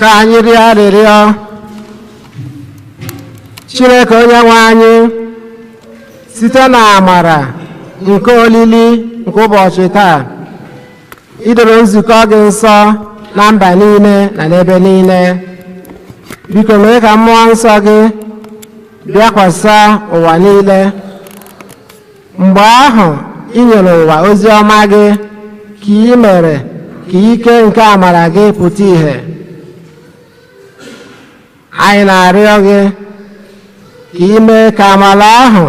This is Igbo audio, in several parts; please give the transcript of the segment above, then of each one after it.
Ka anyị rịọ arịrịọ. Chineke onye nwe anyị, site na amara nke olili nke ụbọchị taa, idoro nzukọ gị nsọ na mba niile na n'ebe niile, biko mee ka mmụọ nsọ gị bịakwasa ụwa niile. Mgbe ahụ i nyere ụwa ozi ọma gị, ka ị mere ka ike nke amara gị pụta ìhè. Anyị na-arịọ gị ka ị mee ka amara ahụ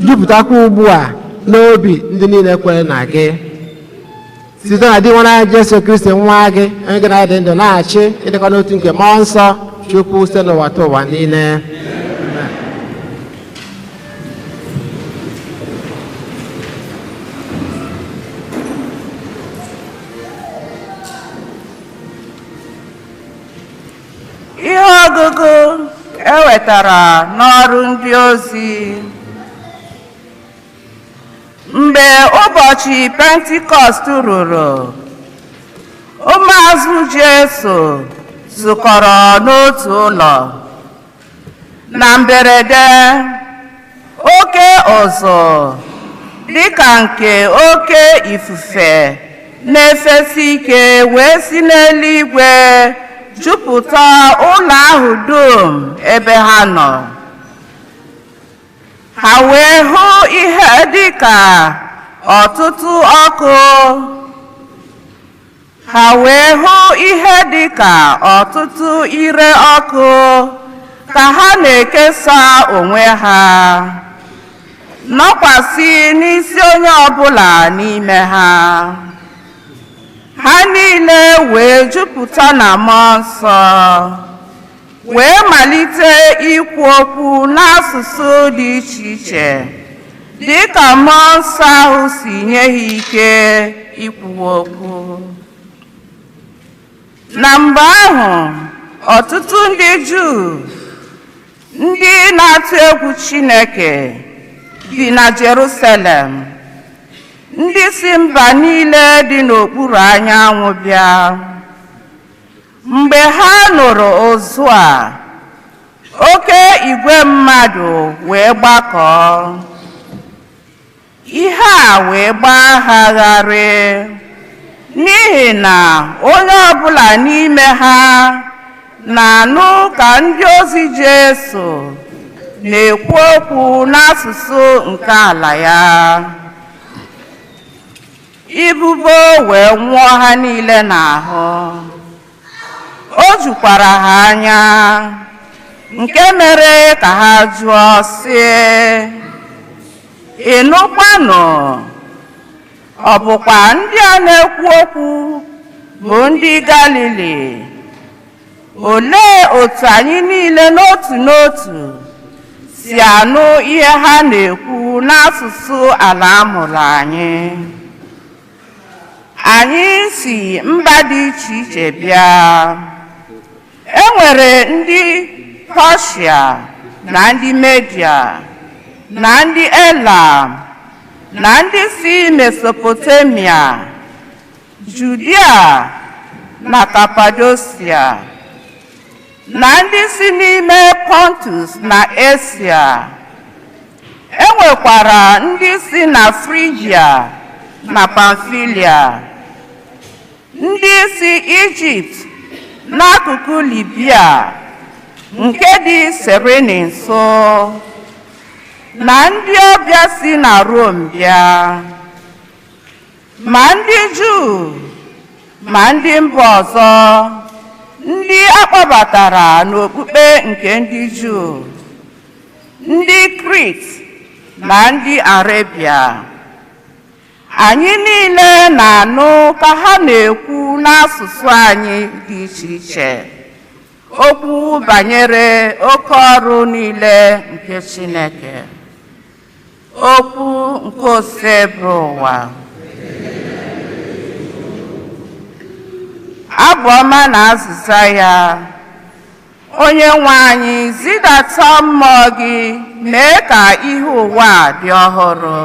jupụtakwa ugbu a n'obi ndị niile kwere na gị, site na Dinwenụ anyị Jesu Kristi, nwa gị, onye gị na-adị ndụ na-achị ịdịkọ n'otu nke mmụọ nsọ Chukwu, site n'ụwa ta ụwa niile. Ihe ọgụgụ e wetara n'ọrụ ndị ozi. Mgbe ụbọchị Pentikọst ruru, ụmụazụ Jesu zukọrọ n'otu ụlọ. Na mberede, oke ụzụ dịka nke oke ifufe na-efesi ike wee si n'eluigwe jupụta ụlọ ahụ dum ebe ha nọ. Ha wee hụ ihe dịka ọtụtụ ọkụ. Ha wee hụ ihe dịka ọtụtụ ire ọkụ ka ha na-ekesa onwe ha, nọkwasị n'isi onye ọbụla n'ime ha. Ha niile wee jupụta na mmụọ nsọ, wee malite ikwu okwu n'asụsụ dị iche iche, dịka mmụọ nsọ ahụ si nye ha ike ikwu okwu. Na mgbe ahụ, ọtụtụ ndị Juu, ndị na-atụ egwu Chineke, bi na Jerusalem, ndị si mba niile dị n'okpuru anyanwụ bịa. Mgbe ha nụrụ ụzụ a, oke igwe mmadụ wee gbakọọ. Ihe a wee gbaa ha gharịị, n'ihi na onye ọbụla n'ime ha na-anụ ka ndị ozi Jesu na-ekwu okwu n'asụsụ nke ala ya. Ibubo wee nwụọ ha niile n'ahụ. O jukwara ha anya, nke mere ka ha jụọ sị, "Ị nụkwanụ, ọ bụkwa ndị a na-ekwu okwu bụ ndị Galili? Olee otu anyị niile n'otu n'otu si anụ ihe ha na-ekwu n'asụsụ ala amụrụ anyị. Anyị si mba dị iche iche bịa. E nwere ndị Peshia na ndị Media na ndị Elam na ndị si Mesopotamia, Judia na Kapadosia, na ndị si n'ime Pontus na Asia. E nwekwara ndị si na Frigia na Pamfilia, ndị si Ijipt n'akụkụ Libya nke dị Sirini nso, na ndị ọbịa si na Rom bịa, ma ndị Juu ma ndị mba ọzọ, ndị akpọbatara n'okpukpe nke ndị Juu, ndị Krit na ndị Arabia. Anyị niile na-anụ ka ha na-ekwu n'asụsụ anyị dị iche iche okwu banyere oke ọrụ niile nke Chineke. Okwu nke Osebụrụwa. Abụ ọma na azịza ya. Onye nwe anyị, zidata mmụọ gị, mee ka ihe ụwa dị ọhụrụ.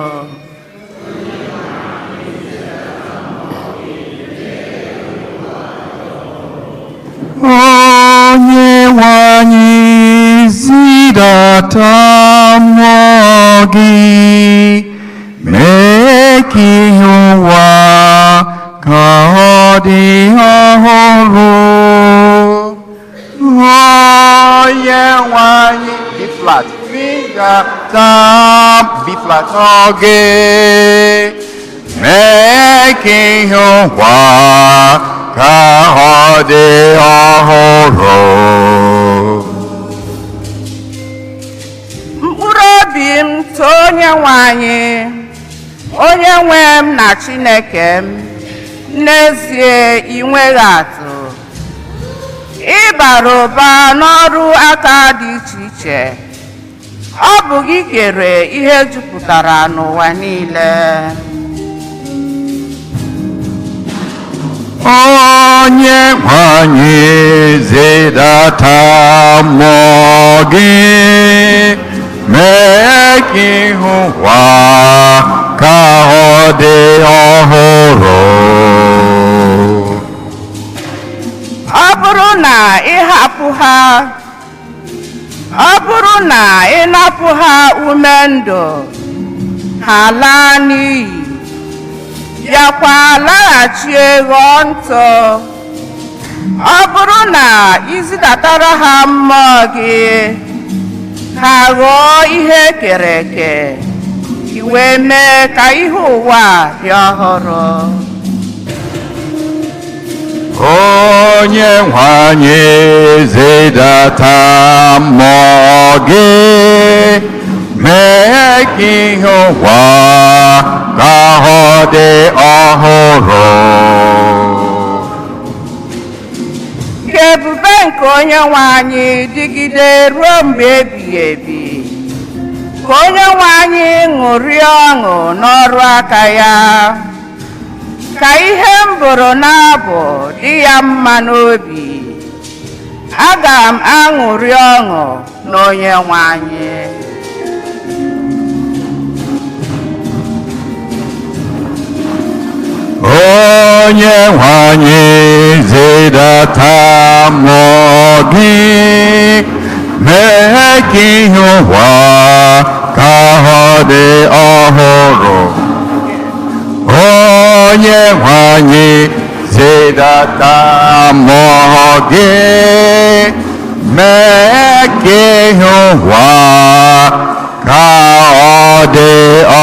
Onye nwe anyị, zidata mmụọ gị, mee ka ihe ụwa ka ọ dị ọhụrụ. Onye nwe anyị, B flat, zidata B flat gị, mee ka ihe ụwa ka ọ dị ọhụrụ. Mkpụrụ obi m too Onye nwe anyị, onye nwe m na Chineke m, n'ezie ị nweghị atụ. Ị bara ụba n'ọrụ aka dị iche iche. Ọ bụ gị kere ihe jupụtara n'ụwa niile. Onye nwe anyị, zidata mmụọ gị, mee ka ihu ụwa ka ọ dị ọhụrụ. Ọ bụrụ na ị hapụ ha, ọ bụrụ na ị napụ ha ume ndụ, ha laa n'iyi, bịakwa laghachie ghọọ ntụ. Ọ bụrụ na ị zidatara ha mmụọ gị, ha ghọọ ihe ekere eke, i wee mee ka ihe ụwa dị ọhụrụ. Onye nwe anyị, zidata mmụọ gị, mee ka ihe ụwa ka ọ dị ọhụrụ. Ka ebube nke Onye nwe anyị dịgide ruo mgbe ebighị ebi. Ka Onye nwe anyị ṅụrie ọṅụ n'ọrụ aka ya. Ka ihe m bụrụ n'abụ dị ya mma n'obi. Aga m aṅụrị ọṅụ n'Onye nwe anyị. Onye nwe anyị, zidata mmụọ gị, mee ka ihe ụwa ka ọ dị ọhụrụ. Onye nwe anyị, zidata mmụọ gị, mee ka ihe ụwa ka ọ dị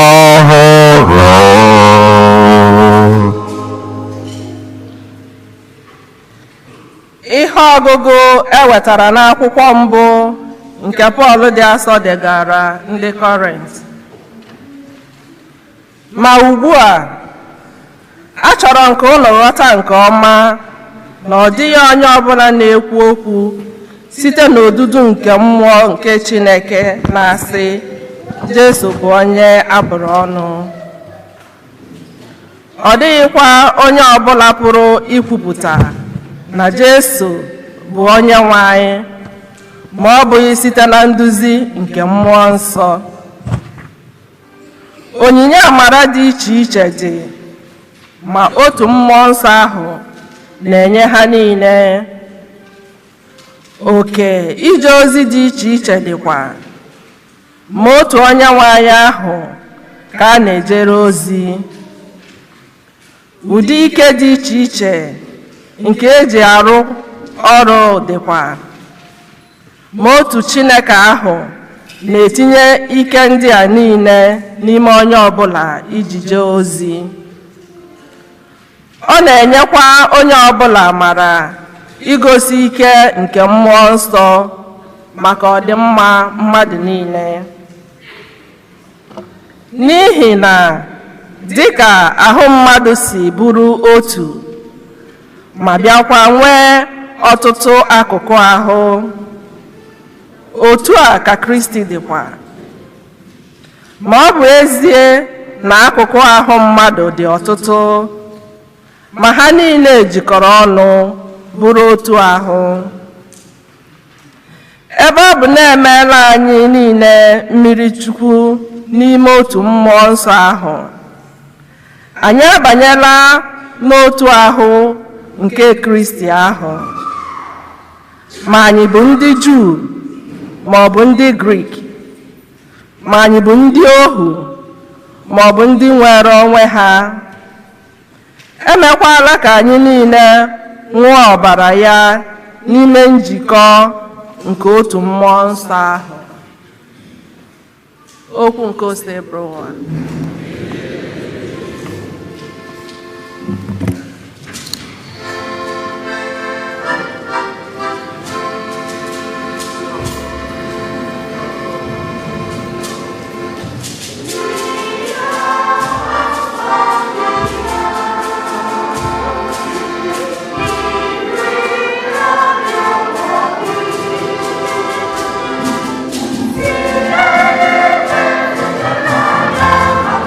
ọhụrụ. Ihe ọgụgụ e wetara n'akwụkwọ mbụ nke Pọl dị asọ degara ndị Kọrint. Ma ugbu a, achọrọ m ka unu ghọta nke ọma na ọ dịghị onye ọbụla na-ekwu okwu site n'odudu nke mmụọ nke Chineke na-asị Jesu bụ onye abụrụ ọnụ. Ọ dịghịkwa onye ọbụla pụrụ ikwupụta na Jesu bụ onye nwe anyị ma ọ bụghị site na nduzi nke Mmụọ Nsọ. Onyinye amara dị iche iche dị, ma otu Mmụọ Nsọ ahụ na-enye ha niile. Oke ije ozi dị iche iche dịkwa, ma otu onye nwe anyị ahụ ka a na-ejere ozi. Ụdị ike dị iche iche nke eji arụ ọrụ dịkwa, ma otu Chineke ahụ na-etinye ike ndị a niile n'ime onye ọbụla iji jee ozi. Ọ na-enyekwa onye ọbụla amara igosi ike nke Mmụọ Nsọ maka ọdịmma mmadụ niile. N'ihi na dịka ahụ mmadụ si bụrụ otu ma bịakwa nwee ọtụtụ akụkụ ahụ, otu a ka Kristi dịkwa. Ma ọ bụ ezie na akụkụ ahụ mmadụ dị ọtụtụ, ma ha niile jikọrọ ọnụ bụrụ otu ahụ. Ebe ọ bụ na emeela anyị niile mmiri Chukwu n'ime otu Mmụọ Nsọ ahụ, anyị abanyela n'otu ahụ nke Kristi ahụ. Ma anyị bụ ndị Juu ma ọ bụ ndị Grik, ma anyị bụ ndị ohu ma ọ bụ ndị nwere onwe ha, emekwala ka anyị niile ṅụọ ọbara ya n'ime njikọ nke otu Mmụọ Nsọ ahụ. Okwu nke Osebụrụwa. Thank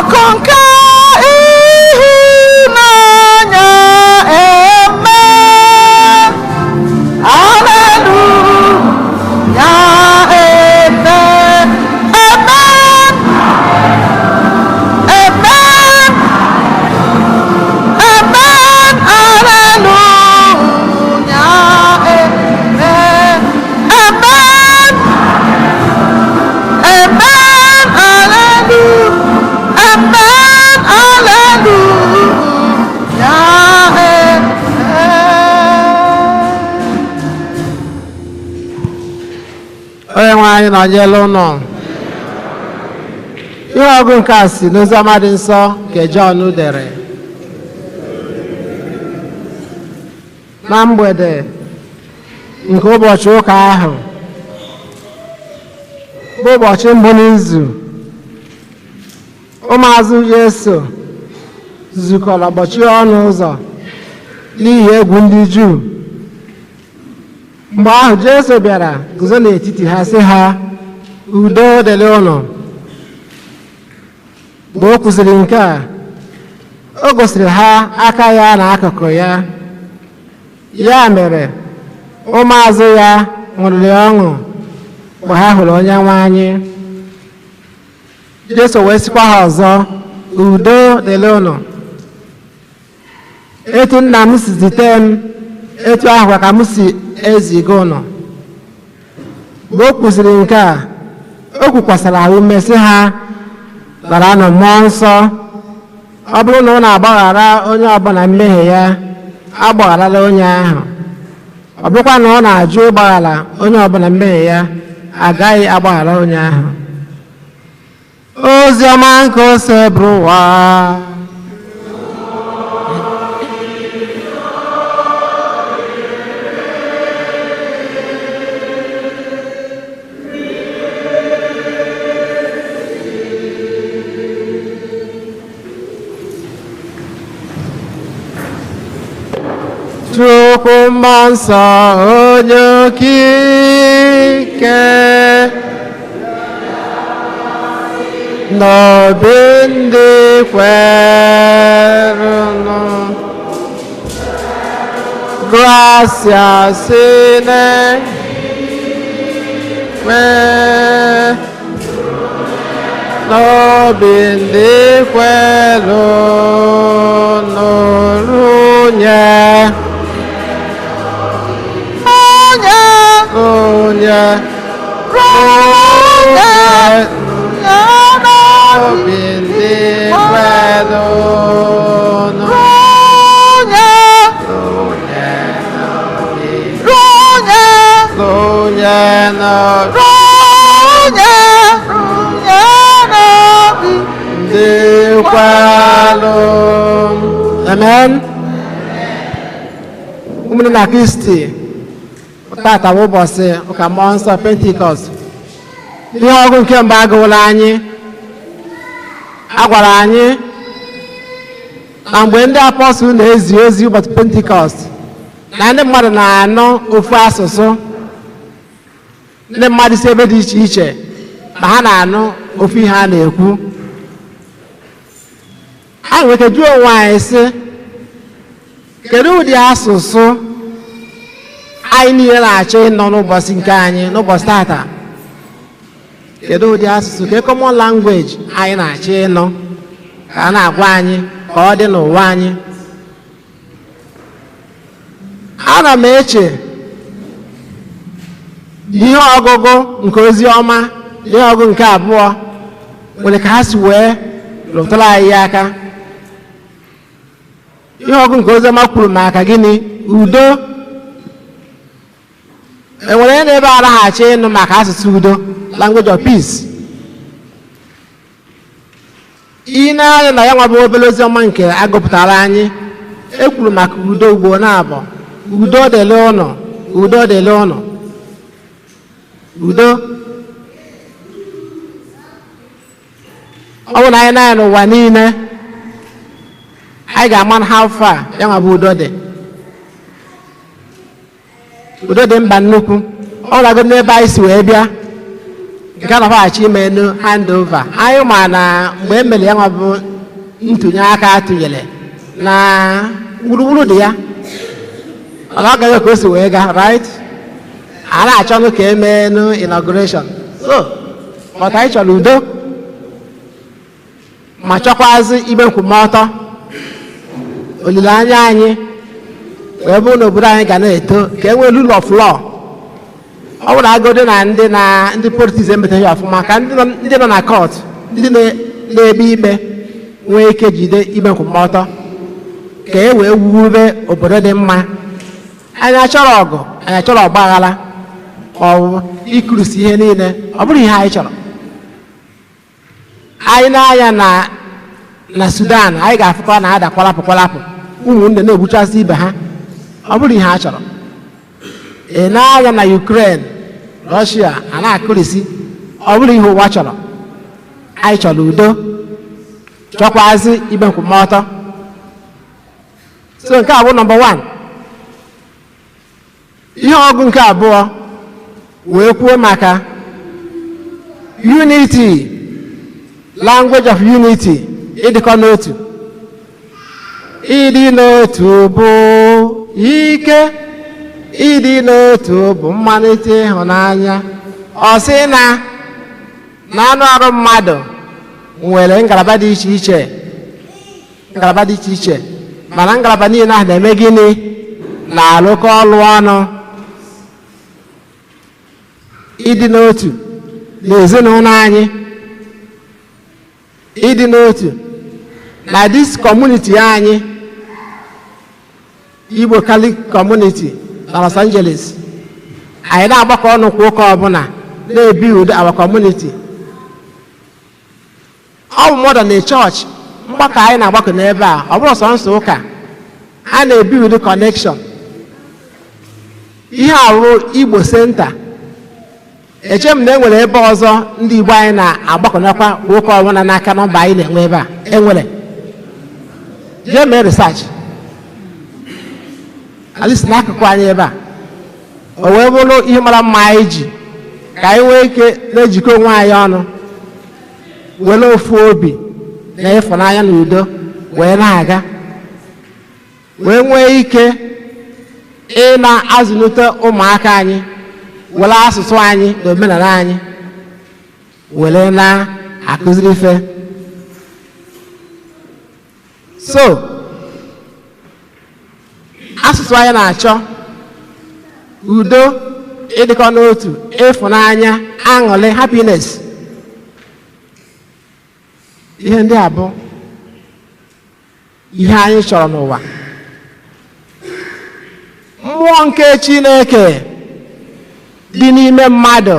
Akụ nke ịhụnanya, amen, haleluya, amen, amen, amen, amen, haleluya, amen, amen, amen, hallelujah, amen, hallelujah, amen. Onye nwe anyị nọnyere ụnụ. Ihe ọgụ nke a si n'Oziọma dị nsọ nke Jọn dere. Na mgbede nke ụbọchị ụka ahụ, bụ ụbọchị mbụ n'izu, ụmụazụ Jesu zukọrọ gbọchie ọnụ ụzọ n'ihi egwu ndị Juu. Mgbe ahụ, Jesu bịara guzo n'etiti ha, sị ha, "Udo dịrị ụnụ." Mgbe o kwusịrị nke a, o gosiri ha aka ya na akụkụ ya. Ya mere, ụmụazụ ya ṅụrịrị ọṅụ mgbe ha hụrụ Onye nwe anyị. Jesu wee sịkwa ha ọzọ, "Udo dịrị ụnụ. Etu Nna m si zite m, etu ahụ ka m si eziga ụnụ." Mgbe o kwusịrị nke a, o kwukwasara ha ume, sị ha, "Naranụ Mmụọ Nsọ. Ọ bụrụ na unu agbaghara onye ọbụla mmehie ya, agbagharala onye ahụ. Ọ bụrụkwa na ọ na-ajụ ịgbaghara onye ọbụla mmehie ya, agaghị agbaghara onye ahụ." Ozi ọma nke Osebụrụwa. Chukwu Mmụọ Nsọ, onye okike, n'obi ndị kwerenụ, gracia sine kwe n'obi ndị kwelu nụrụ nye onye onye onye n'obi ndị kwelu onye onye onye n'obi onye onye n'obi ndị kwelu. Amen. Ụmụnne na Kristi, tata bụ ụbọchị ụka Mmụọ Nsọ, Pentikọst. Ihe ọgụ nke mbụ agụwụla anyị. A gwara anyị na mgbe ndị apọstụl na-ezi ozi ụbọchị Pentikọst, na ndị mmadụ na-anụ ofu asụsụ. Ndị mmadụ si ebe dị iche iche, ma ha na-anụ ofu ihe a na-ekwu. Anyị nwere ike jụọ onwe anyị sị, kedu ụdị asụsụ anyị niile na-achọ ịnọ n'ụbọchị nke anyị, n'ụbọchị tata? Kedu ụdị asụsụ, ke common language anyị na-achọ ịnụ ka a na-agwa anyị ka ọ dị n'ụwa anyị? Ana m eche ihe ọgụgụ nke ozi ọma, ihe ọgụgụ nke abụọ nwere ka ha si wee rụtụrụ anyị ya aka. Ihe ọgụgụ nke ozi ọma kwuru maka gịnị? Udo. Enwere onye na-ebe anaghị ịnụ maka asụsụ udo, language of peace? Ị na-anya na ya nwa bụ obere ozi ọma nke agụpụtara anyị, e kwuru maka udo ugbo na-abụ, "Udo dịrị ụnụ, udo dịrị ụnụ." Udo, ọ bụ na anyị na-anya n'ụwa niile, anyị ga-ama na how far ya nwa bụ udo dị. Udo dị mba nnukwu. Ọ na-agụ n'ebe anyị si wee bịa. Nke a na-afaghachi ime enu handover. Anyị ma na mgbe e mere ya nwa bụ ntụnye aka atụnyere na gburugburu dị ya, mana ọ gaghị ka o si wee gaa, right? A na-achọnụ ka emee enu inauguration. So, but anyị chọrọ udo ma chọkwazị ime nkwụmọtọ. Olileanya anyị wee bụrụ na obodo anyị ga na-eto, ka e nwee rule of law. Ọ bụrụ na agodi na ndị politics emetaghị ọfụma, ka ndị nọ na court, ndị na-ekpe ikpe nwee ike jide ime nkwụmọtọ, ka e wee wube obodo dị mma. Anyị achọrọ ọgụ, anyị achọrọ ọgba aghara ma ọ bụ ikurusi ihe niile. Ọ bụrụ ihe anyị chọrọ, anyị na-anya na Sudan, anyị ga-afụkọ na ada kwalapụ kwalapụ, ụmụnne na-egbuchasị ibe ha. Ọ bụrụ ihe a chọrọ, ị na-anya na Ukraine, Russia a na-akụrisi. Ọ bụrụ ihe ụwa chọrọ, anyị chọrọ udo, chọkwazị ime nkwụmọtọ. So nke a bụ number 1. Ihe ọgụ nke abụọ wee kwuo maka unity, language of unity, ịdịkọ n'otu. Ịdị n'otu bụ ike, ịdị n'otu bụ mmalite ịhụnanya. Ọ sị na anụ arụ mmadụ nwere ngalaba dị iche iche, ngalaba dị iche iche, mana ngalaba niile ahụ na-eme gịnị? Na-alụkọ ọlụ ọnụ. Ịdị n'otu n'ezinụlọ anyị, ịdị n'otu na this community anyị, Igbo Catholic Community na Los Angeles, anyị na-agbakọ ọnụ kwa ụka ọbụla, na-ebuild our community. Ọ bụ more than a church. Mgbakọ anyị na-agbakọ n'ebe a, ọ bụrụ sọ nsọ ụka, a na-ebuild connection. Ihe awụ Igbo Center, eche m na e nwere ebe ọzọ ndị Igbo anyị na-agbakọnakwa kwa ụka ọbụla n'aka nọmba anyị na-enwe ebe a. Enwere, jee mee research, at least n'akụkụ anyị ebe a. O wee bụrụ ihe mara mma anyị ji ka anyị nwee ike na-ejikọ onwe anyị ọnụ, were ofu obi na ịfụnanya na udo wee na-aga, wee nwee ike ị na-azụlite ụmụaka anyị, were asụsụ anyị na omenala anyị were na-akụziri ife. So asụsụ anyị na-achọ udo, ịdịkọ n'otu, ịfụnanya, aṅụrị, happiness. Ihe ndị a bụ ihe anyị chọrọ n'ụwa. Mmụọ nke Chineke dị n'ime mmadụ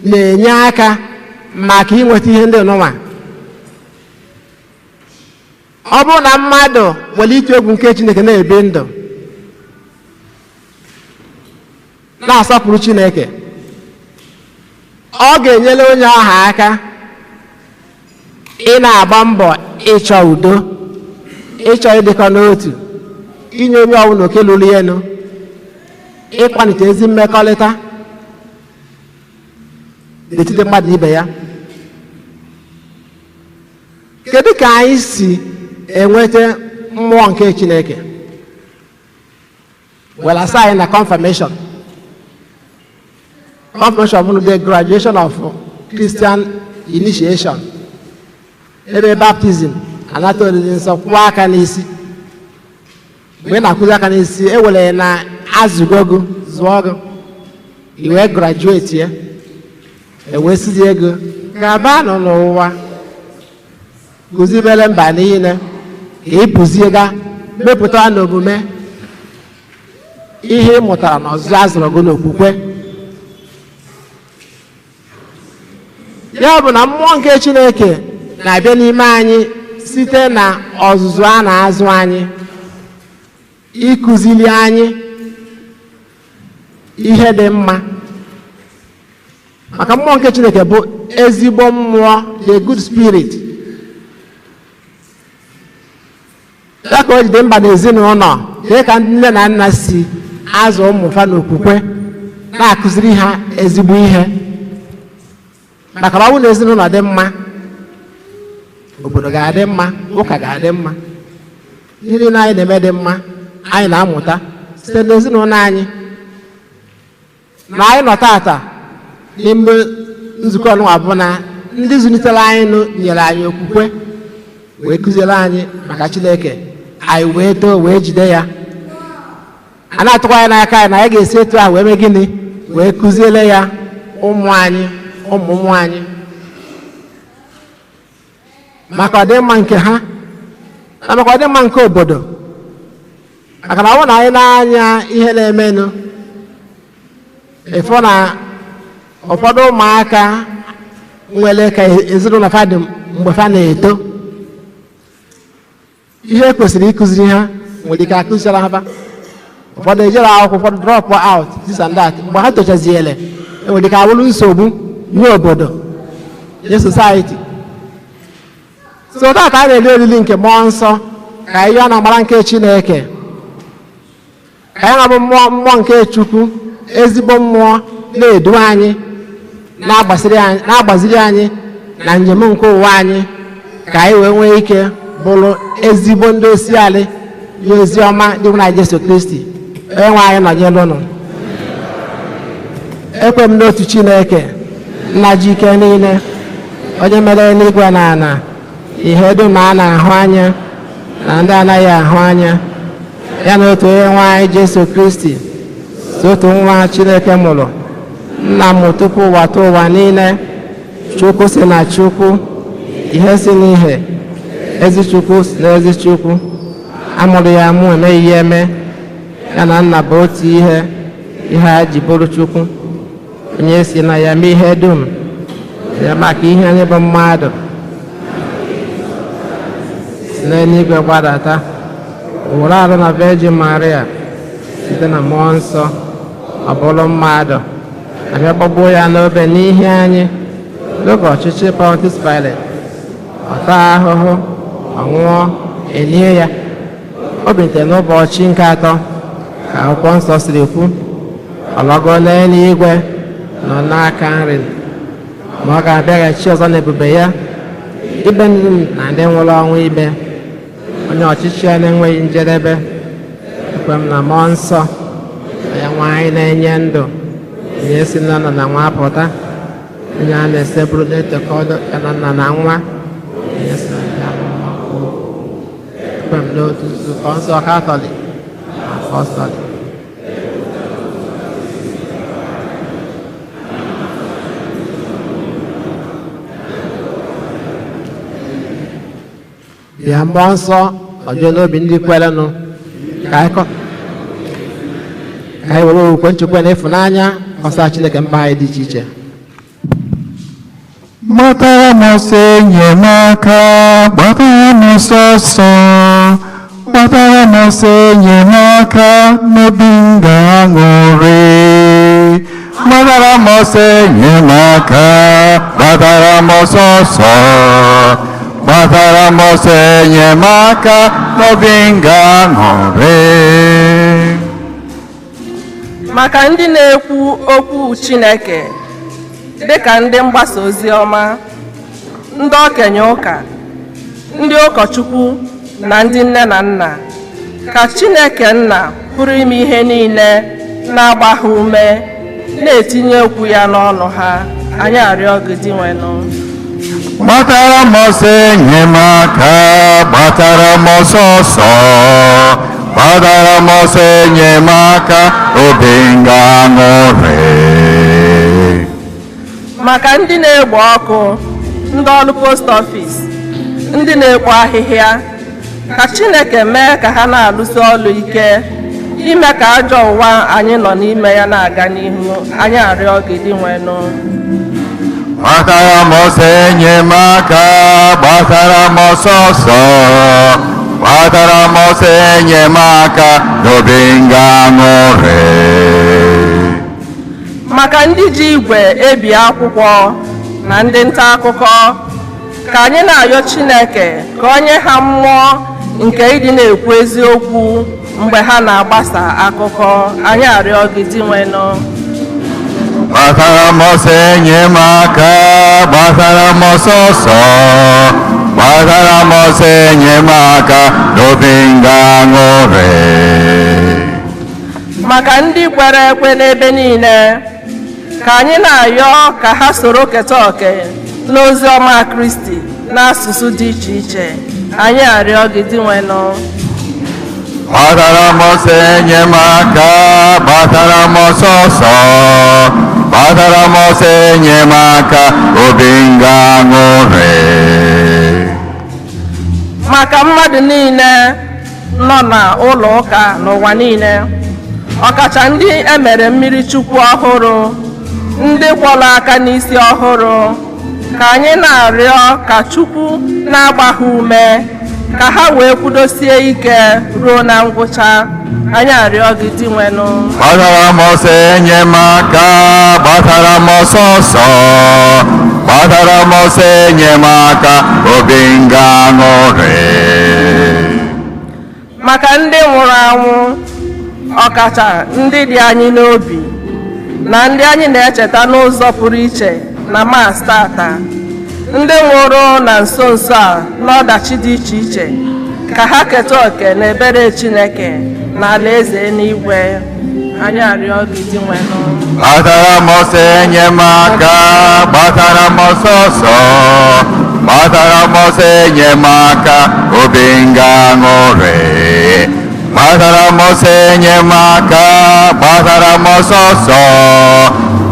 na-enye aka maka inweta ihe ndị n'ụwa. Ọ bụrụ na mmadụ nwere ịtụ egwu nke Chineke, na-ebi ndụ na-asọpụrụ Chineke, ọ ga-enyere onye ahụ aka ị na-agba mbọ ịchọ udo, ịchọ ịdịkọ n'otu, inye onye ọbụla oke lụrụ elu, ịkwalite ezi mmekọrịta n'etiti mmadụ na ibe ya. Kedu ka anyị si enweta mmụọ nke Chineke? Well, asa anyị na confirmation. Confirmation bụ the graduation of Christian initiation, ebe baptism, anata oriri nsọ, kwụọ aka n'isi. Mgbe ị na-akwụzi aka n'isi, ewere na azụgo gị, zụọ gị, i wee graduate ya, ewee sizi ego gaba nọ n'ụwa kụzibere mba niile, ka ị pụzie ga mepụta n'omume ihe ị mụtara na ọzụzụ a zụrụ gị n'okwukwe. Ya bụ na mmụọ nke Chineke na-abịa n'ime anyị site na ọzụzụ a na-azụ anyị, ịkụziri anyị ihe dị mma, maka mmụọ nke Chineke bụ ezigbo mmụọ, the good spirit. Ya ka o ji dị mkpa n'ezinụlọ, dị ka ndị nne na nna si azụ ụmụ fa n'okwukwe, na-akụziri ha ezigbo ihe. Maka na ọ bụrụ na ezinụlọ dị mma, obodo ga-adị mma, ụka ga-adị mma, ihe niile anyị na-eme dị mma. Anyị na-amụta site n'ezinụlọ anyị na anyị nọ tata n'ime nzukọ ọnụnwa bụ na ndị zụlitere anyị nụ nyere anyị okwukwe, wee kụziere anyị maka Chineke. Anyị wee too, wee jide ya. A na-atụkwa anyị n'aka anyị na anyị ga-esi etu ahụ wee mee gịnị? Wee kụziere ya ụmụ anyị, ụmụ ụmụ anyị, maka ọdịmma nke ha na maka ọdịmma nke obodo. Maka na ọ bụrụ na anyị na-anya ihe na-emenụ, ịfụ na ụfọdụ ụmụaka nwere ka ezinụlọ fa dị mgbe fa na-eto, ihe kwesịrị ịkụziri ha nwere ike akụziri ha. Ụfọdụ ejere akwụkwọ, ụfọdụ drop out, this and that. Mgbe ha tochaziele, enwere ike abụrụ nsogbu nye obodo, nye society. So taa ka a na-eri oriri nke mmụọ nsọ, ka anyị yọọ na amara nke Chineke, ka anyị na-abụ mmụọ nke Chukwu, ezigbo mmụọ na-edu anyị, na-agbaziri anyị na njem nke ụwa anyị, ka anyị wee nwee ike bụrụ ezigbo ndị osialị nye ozi ọma dị na Jesu Kristi. Onye nwe anyị nọnyere ụnụ. Ekwe m n'otu Chineke, Nna ji ike niile, onye mere eluigwe na ala, ihe dum a na-ahụ anya na ndị anaghị ahụ anya, ya na otu onye nwe anyị Jesu Kristi, so otu nwa Chineke mụrụ, nna m tupu ụwa tụ ụwa niile, Chukwu si na Chukwu, ihe si n'ihe, ezi Chukwu si na ezi Chukwu, amụrụ ya mụ, emeghị ya eme, ya na nna bụ otu ihe, ihe a ji bụrụ Chukwu, onye si na ya mee ihe dum, ya maka ihe anyị bụ mmadụ, si n'eluigwe gbadata, wụrụ arụ na Virgin Maria, site na mmụọ nsọ ọ bụrụ mmadụ, abịa gbagbuo ya n'obe n'ihi anyị n'oge ọchịchị Pontius Pilate, ọ taa ahụhụ, ọ nwụọ, elie ya, o bilitere n'ụbọchị nke atọ ka akwụkwọ nsọ siri kwu, ọ lọgo n'eluigwe, nọ n'aka nri, ma ọ ga-abịaghachi ọzọ n'ebube ya, ikpe ndị na ndị nwụrụ ọnwụ ikpe, onye ọchịchị ya na-enweghị njedebe. Ekwe m na mmụọ nsọ, onye nwanyị na-enye ndụ, onye si na nna na nwa pụta, onye a na-esebụrụ na-etokọdo ya na nna na nwa, onye si na ya mmụọ kwuo. Ekwe m n'otu nzukọ nsọ Katọlik na Apọstọlik. Bịa, mmụọ nsọ, ọjọọ n'obi ndị kwerenụ, ka anyị were okwukwe, nchekwa na ịfụnanya ọsa Chineke mba anyị dị iche iche. Gbatara m ọsọ enyemaka, gbatara m ọsọ ọsọ, gbatara m ọsọ enyemaka n'obi m ga-aṅụrị. Gbatara m ọsọ enyemaka, gbatara m ọsọ ọsọ, gbatara m ọsọ enyemaka n'obi m ga-aṅụrị. Maka ndị na-ekwu okwu Chineke, dịka ndị mgbasa ozi ọma, ndị okenye ụka, ndị ụkọchukwu na ndị nne na nna, ka Chineke Nna pụrụ ime ihe niile na-agba ha ume, na-etinye okwu ya n'ọnụ ha. Anyị arịọ gị, Dinwenụ. Gbatara m ọsọ enyemaka, gbatara m ọsọ ọsọ, gbatara m ọsọ enyemaka, obi m ga-aṅụrị. Maka ndị na-egbe ọkụ, ndị ọrụ post office, ndị na-ekpo ahịhịa, ka Chineke mee ka ha na-alụsi ọrụ ike ime ka ajọ ụwa anyị nọ n'ime ya na-aga n'ihu. Anyị arịọ gị, Dinwenụ. Gbatara m ọsọ enyemaka, gbatara m ọsọ ọsọ, gbatara m ọsọ enyemaka, n'obi m ga-aṅụrị. Maka ndị ji igwe ebi akwụkwọ na ndị nta akụkọ, ka anyị na-arịọ Chineke ka o nye ha mmụọ nke ịdị na-ekwu eziokwu mgbe ha na-agbasa akụkọ. Anyị arịọ gị, Dinwenụ. Gbatara m ọsọ enyemaka, gbatara m ọsọ ọsọ, gbatara m ọsọ enyemaka n'obi nga aṅụrị. Maka ndị kwere ekwe n'ebe niile, ka anyị na-ayọ ka ha soro keta oke n'ozi ọma Kristi n'asụsụ dị iche iche. Anyị arịọ gị, Dinwenụ. Gbatara m ọsọ enyemaka, gbatara m ọsọ ọsọ, gbatara m ọsọ enyemaka, obi nga aṅụrị. Maka mmadụ niile nọ n'ụlọ ụka n'ụwa niile, ọkacha ndị emere mmiri chukwu ọhụrụ, ndị kwọrọ aka n'isi ọhụrụ, ka anyị na-arịọ ka Chukwu na-agba ha ume ka ha wee kwudosie ike ruo na ngwụcha. Anyị arịọ gị, Dinwenụ. Gbatara m ọsọ enyemaka, gbatara m ọsọ ọsọ, gbatara m ọsọ enyemaka, obi nga aṅụrị. Maka ndị nwụrụ anwụ, ọkacha ndị dị anyị n'obi na ndị anyị na-echeta n'ụzọ pụrụ iche na Mass tata, ndị nwụrụ na nso nso a n'ọdachi dị iche iche, ka ha keta oke n'ebere Chineke na alaeze eluigwe. Anyị arịọ gị, Dinwenụ. Gbatara m ọsọ enyemaka, gbatara m ọsọ ọsọ, gbatara m ọsọ enyemaka, obi nga aṅụrị. Gbatara m ọsọ enyemaka, gbatara m ọsọ ọsọ,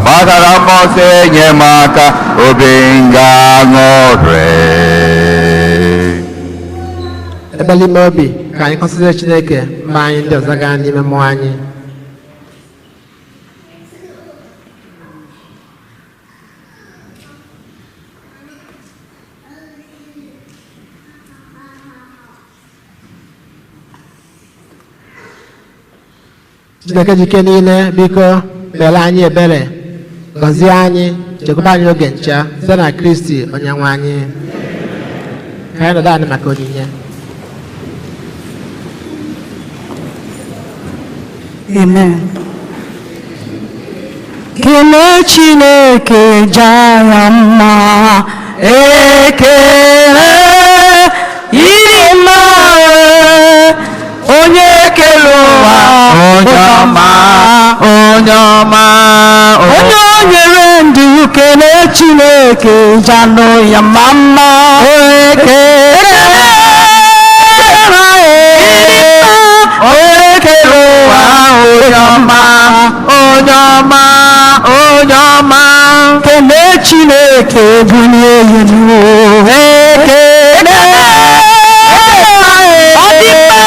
gbatara m ọsọ enyemaka, obi nga aṅụrị. Ebe n'ime obi ka anyị kọsịrị Chineke mba anyị ndị ọzọ gaa n'ime mmụọ anyị. Chineke jike niile, biko meere anyị ebere, gọzie anyị, chekwaba anyị oge ncha site na Kristi onye nwe anyị. Ka anyị nọdụ anyị maka onyinye. Amen. Kelee Chineke, jaa ya mma. Ekele ịdị mma, onye kere ụwa. Onye ọma, onye ọma, onye o nyere ndụ. Kelee Chineke, janụ ya mma mma. Ekele onye kere ụwa, onye ọma, onye ọma, onye ọma. Kelee Chineke, bulie ya elu. Ekele ọ dị mma.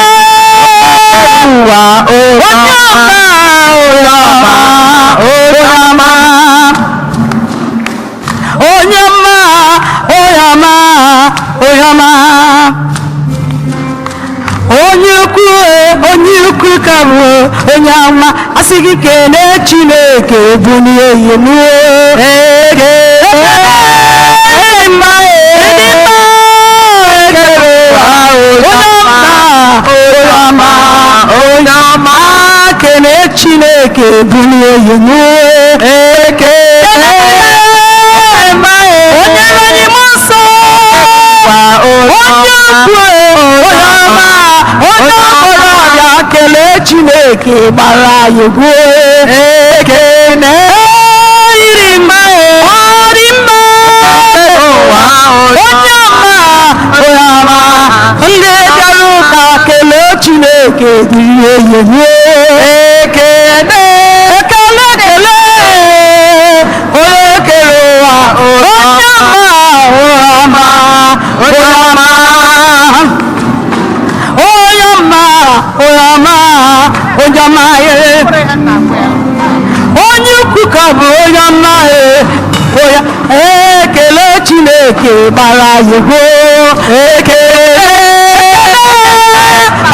Ụwa, onye ọma, onye ọma, onye ọma, onye ọma, onye ọma, onye ọma, onye ukwu, onye ukwu ka bụ onye ọma. Asị gị kelee Chineke, bulie ya elu. Ekele mma, ịdị mma, onye ọma, onye ọma, onye ọma. Kelee Chineke, bulie ya elu. Ekele onye anyị mmụọ nsọ, onye ukwu, onye ọma, onye ọbụla bịa kelee Chineke, gbara anyị egwu. Ekene iri mma, ọ dị mma, onye ọma, onye ọma. Ndị bịara ụka, kelee Chineke, dịrị eyeye. Ekene, ekele, ekele onye kere ụwa, onye ọma, onye ọma, onye ọma, onye ọma, onye ọma, onye ọma ye. Onye ukwu ka bụ onye ọma ye. Onye ekele Chineke gbara anyị gboo. Ekele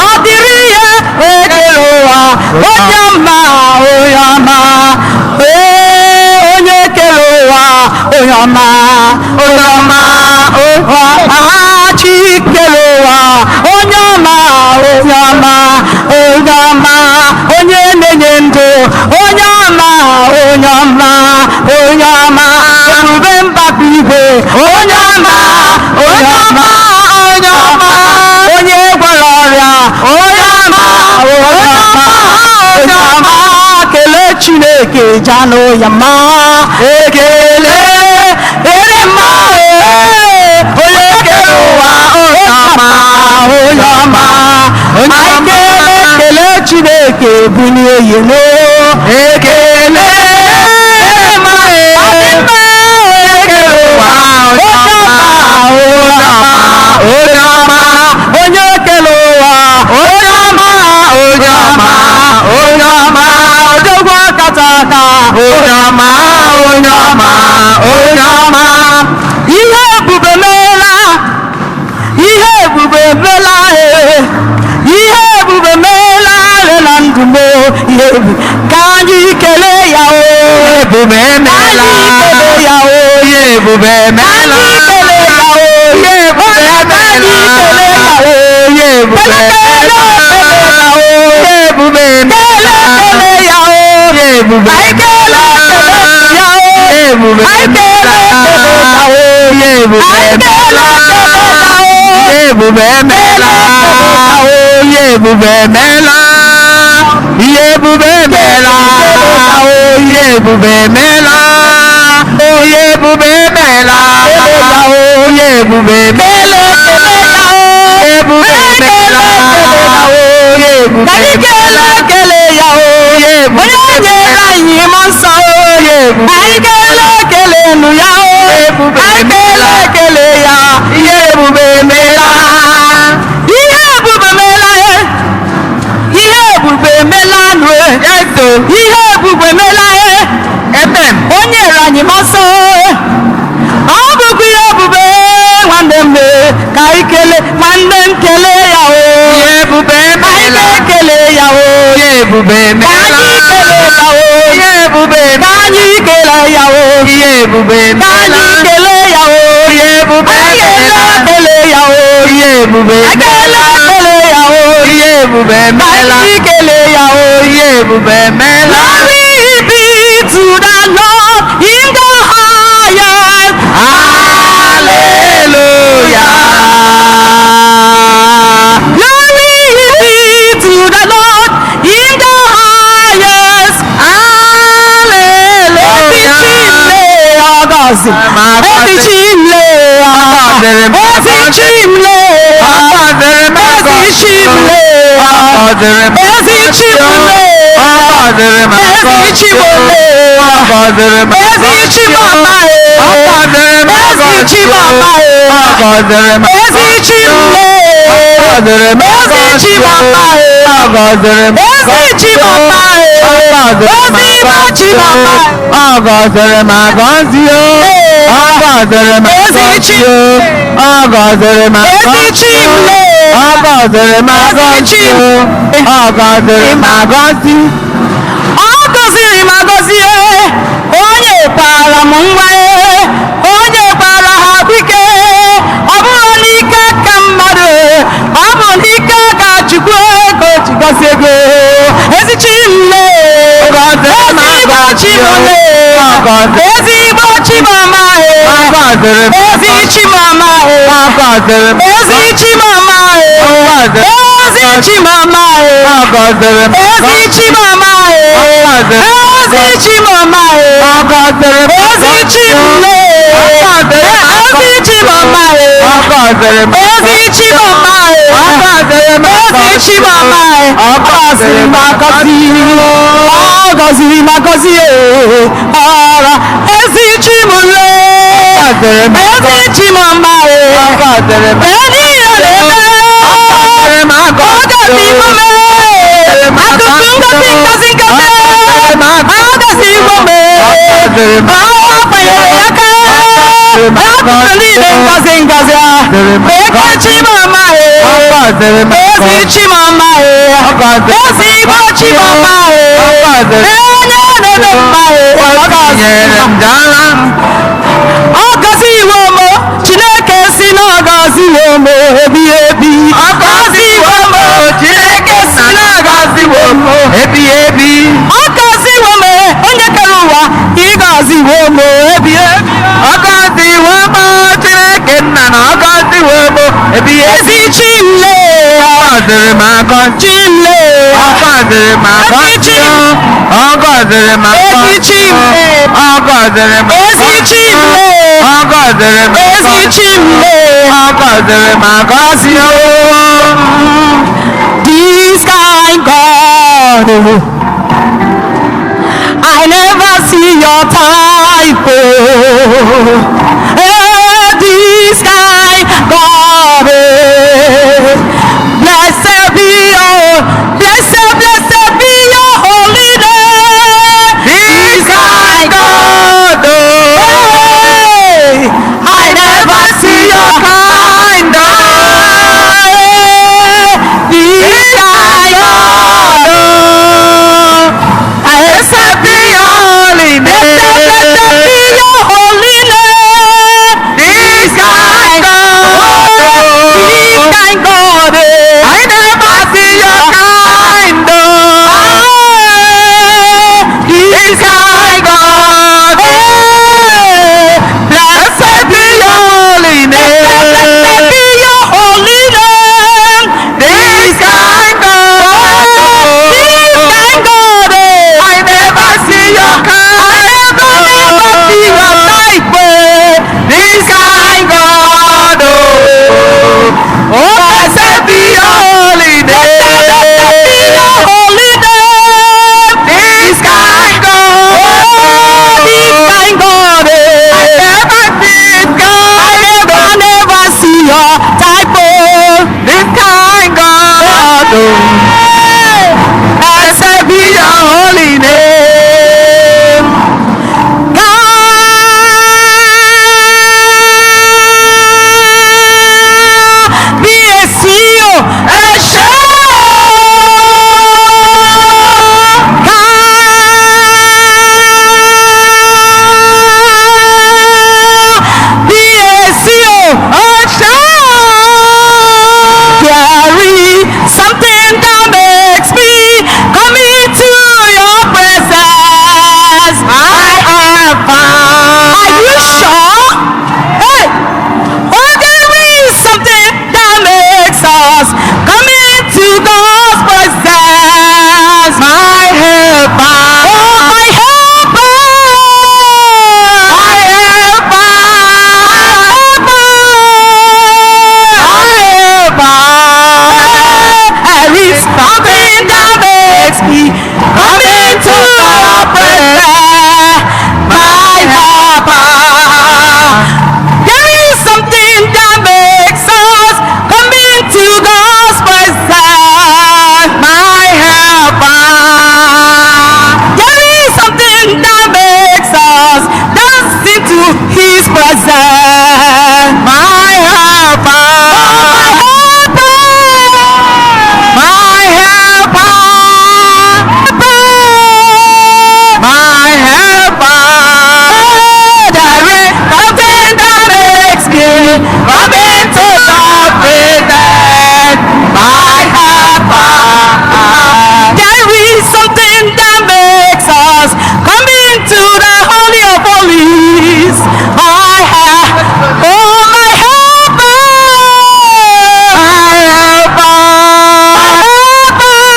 ọ dịrị ya, ekele ụwa, onye ọma, onye ọma. Ee, onye kere ụwa, onye ọma, onye ọma, chi kere ụwa, onye ọma, onye ọma, onye ọma, onye na-enye ndụ, onye ọma, onye ọma. Chineke janụ ya mma. Ekele dịrị mma ee, onye kere ụwa, onye ọma, onye ọma. Anyị kele kele Chineke, bulie ya elu. Ekele dịrị mma ee, ọ dị mma, onye kere ụwa, onye ọma, onye ọma, onye ọma, onye kere ụwa, onye ọma, onye ọma, onye ọma, odogwu akata aka, onye ọma, onye ọma, onye ọma. Ihe ebube meela, ihe ebube meela ee, ihe ebube meela na ndụ m o, ihe ebube ka anyị kelee ya o. Ebube emeela. Anyị kelee ya o. Ihe ebube emeela. Anyị kelee ya o. Ihe ebube Anyị kelee ya o. Ihe ebube Kele kele ya o. Ihe ebube Kele kele ya o. Ihe ebube Anyị kele kele ya o. Ihe ebube Anyị kele kele ya o. Ihe ebube Anyị kele kele ya o. Ihe ebube emeela. Ihe ebube emeela. Ihe ebube emeela. Ihe ebube emeela. Ihe ebube emeela. Ihe ebube emeela. Ebube emeela. Ihe ebube Anyị kele kele ya o. Ihe ebube Onye nyere anyị mmụọ nsọ o. Ihe ebube Anyị kele kele nụ ya o. Ebube Anyị kele kele ya. Ihe ebube emeela. Ihe ebube meela e. Ihe ebube meela nụ e. Yeso. Ihe ebube meela e. Amen. O nyere anyị mmụọ nsọ e. Ọ bụkwa ihe ebube nwanne m e. Ka anyị kele nwanne m kele ya o. Ihe ebube Anyị emeela. ga-ekele ya o. Ihe ebube Ka emeela. anyị kele ya o. Ihe ebube Ka anyị kele ya o. Ihe ebube Ka anyị emeela. kele ya o. Ihe ebube Anyị emeela. kele ya o. Ihe ebube Ekele kele ya o. Ihe ebube Ka emeela. anyị kele ya o. Ihe ebube emeela. Glory be to the Lord in the highest. Hallelujah. Glory be to the Lord in the highest. Hallelujah. Ezi Chimle ọgọzi. Ezi Chimle. Ezi Chimle. Ezi Chimle. Ezi Chimle. Ezi Chimama. Ezi Chimama. Ezi Chimle. Ezi Chimama. Ezi Chimama. Ezi Chimama. Ọ gọziri m agọzi o. Ọ gọziri m Ezi agọzi o. Ọ gọziri m Ezi agọzi o. Chimle. Ọ gọziri m agọzi o. Ọ gọziri m agọzi. Ọ gọziri m agọzi e, onye kpara m nwa e, onye kpara ha ike. Ọ bụrụ n'ike aka mmadụ e, ọ bụ n'ike aka Chukwu e, ka o ji gọzie ego. Ezi Chimle, Gọziri m ezigbo agọzi o. Chimle, Ọ gọziri ezigbo Chimama e, Ọ gọziri m ezi Chimama e, Ọ gọziri m ezi Chimama e, Ọ gọziri ezi Chimama e. Ọ gọziri m Ezi Chimama e. Ezi Chimama e. Ọ gọziri m Ezi Chimle. Ezi Chimama e. Ọ gọziri m Ezi Chimama e. Ọ gọziri m Ezi Chimama e. Ọ Ọ gọziri m agọzi. Ọ gọziri m agọzi e. Ọra. Ezi Chimle. gọziri m Ezi Chimama e. Ọ gọziri m Ezi ya na-eme. Gọziri m Ọ agọzi gọziri m akụkụ ngozi ngozi ngozi. Ọ gọziri m. Ọ kwanyere ya aka. Akụkụ niile ngozi ngozi a. Eke Chimama e. Gọziri m Ezi Chimama e. Ezigbo Chimama e. Onye na-eme mma e. Ọ gọziri Nyere m dala Ọ gọziwo m. Chineke si na ọ gọziwo m ebi ebi. Ọ gọziwo m Chineke si na ọ gọziwo m. Ebi ebi Ọ gọziwo m, onye kere ụwa, ịgọziwo m ebi ebi. Ọ gọziwo m Chineke nna na ọ gọziwo m. Ebighị ebi. Ezi Chimle. Ọ gọziri m agọzi. Chimle. Ọ gọziri m agọzi. Ezi Chim. Ọ gọziri m Ezi agọzi. Chimle. Ọ gọziri m Ezi Chimle. Ọ gọziri m Ezi agọzi. Chimle. Ọ gọziri m agọzi. This kind God, oh. I never see your type. Oh. Eh, this kind God, eh. Blessed be your, blessed, blessed be your holy name. This kind God, oh. Hey, I never see your kind oh. This kind God, oh. Blessed be your holy name. Blessed be your holy name. This kind God, oh. This kind God, eh. I never see your kind, oh. Ah, This kind God, eh. blessed be your holy Blessed name. be your holy name. This kind God, This oh. kind God, eh. I never see your kind, I never, never see your type, eh. This kind God, oh. Oh, blessed be your holy Blessed be name. your holy name. This kind God, Oh, this kind God, eh. I never see God. I never, never see your type, oh. This kind God, oh. Blessed be your holy name. Kábíyèsí o, ẹ ṣé o. Kábíyèsí o, ẹ ṣé o. There is something that makes me come into your presence. I have found. Are you sure? Hey! Oh, there is something that makes us come into God's presence. My helper. Oh, my helper! My helper. My My helper! helper. There is something that makes me come into your presence. My helper. There is something that makes us come into God's presence. My helper. There is something that makes us dance into His presence. My helper. My helper. My helper. My helper. There is something that makes me Come into the presence. My helper. There is something that makes us come into the Holy of Holies. I have, oh my helper, My helper. helper.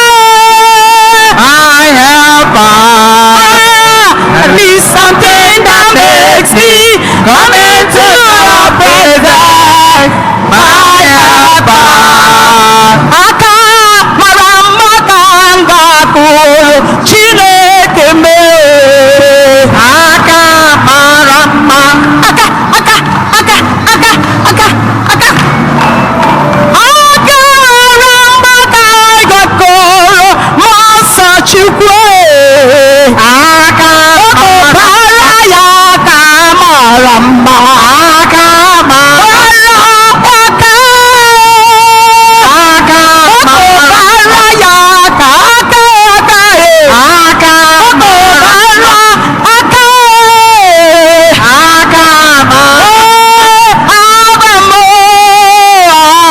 My helper. There is something that makes me Come into the presence. My helper. Aka mara mma ka m ga-akụrụ Chineke mee. Aka mara mma. Aka, aka, aka, aka, aka, aka. Aka mara mma ka m ga-akụrụ Mmụọ Nsọ Chukwu. Aka Ọkụbara ya aka mara mma. Aka mara Bara aka. Aka mara Ọkụbara ya aka, aka, aka, eh. Aka Ọkụbara aka, eh. Aka mara Abamo,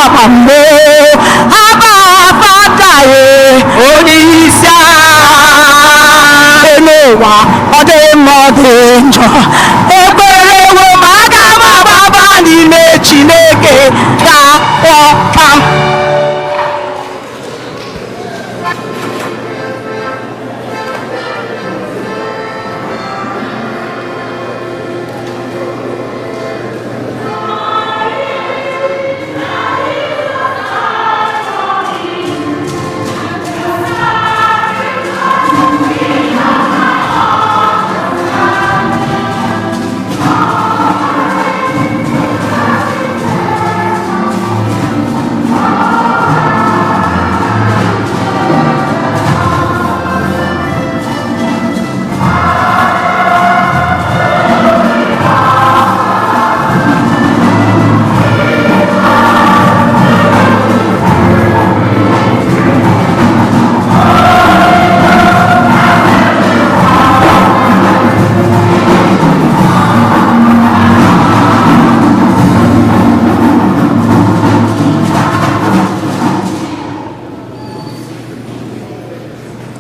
abamo, Abba Fada, eh. Onye isi agha. Elu ụwa ọ dị mma ọ dị njọ ekwerewo m aga m agbaba n'ime Chineke ga-akpọ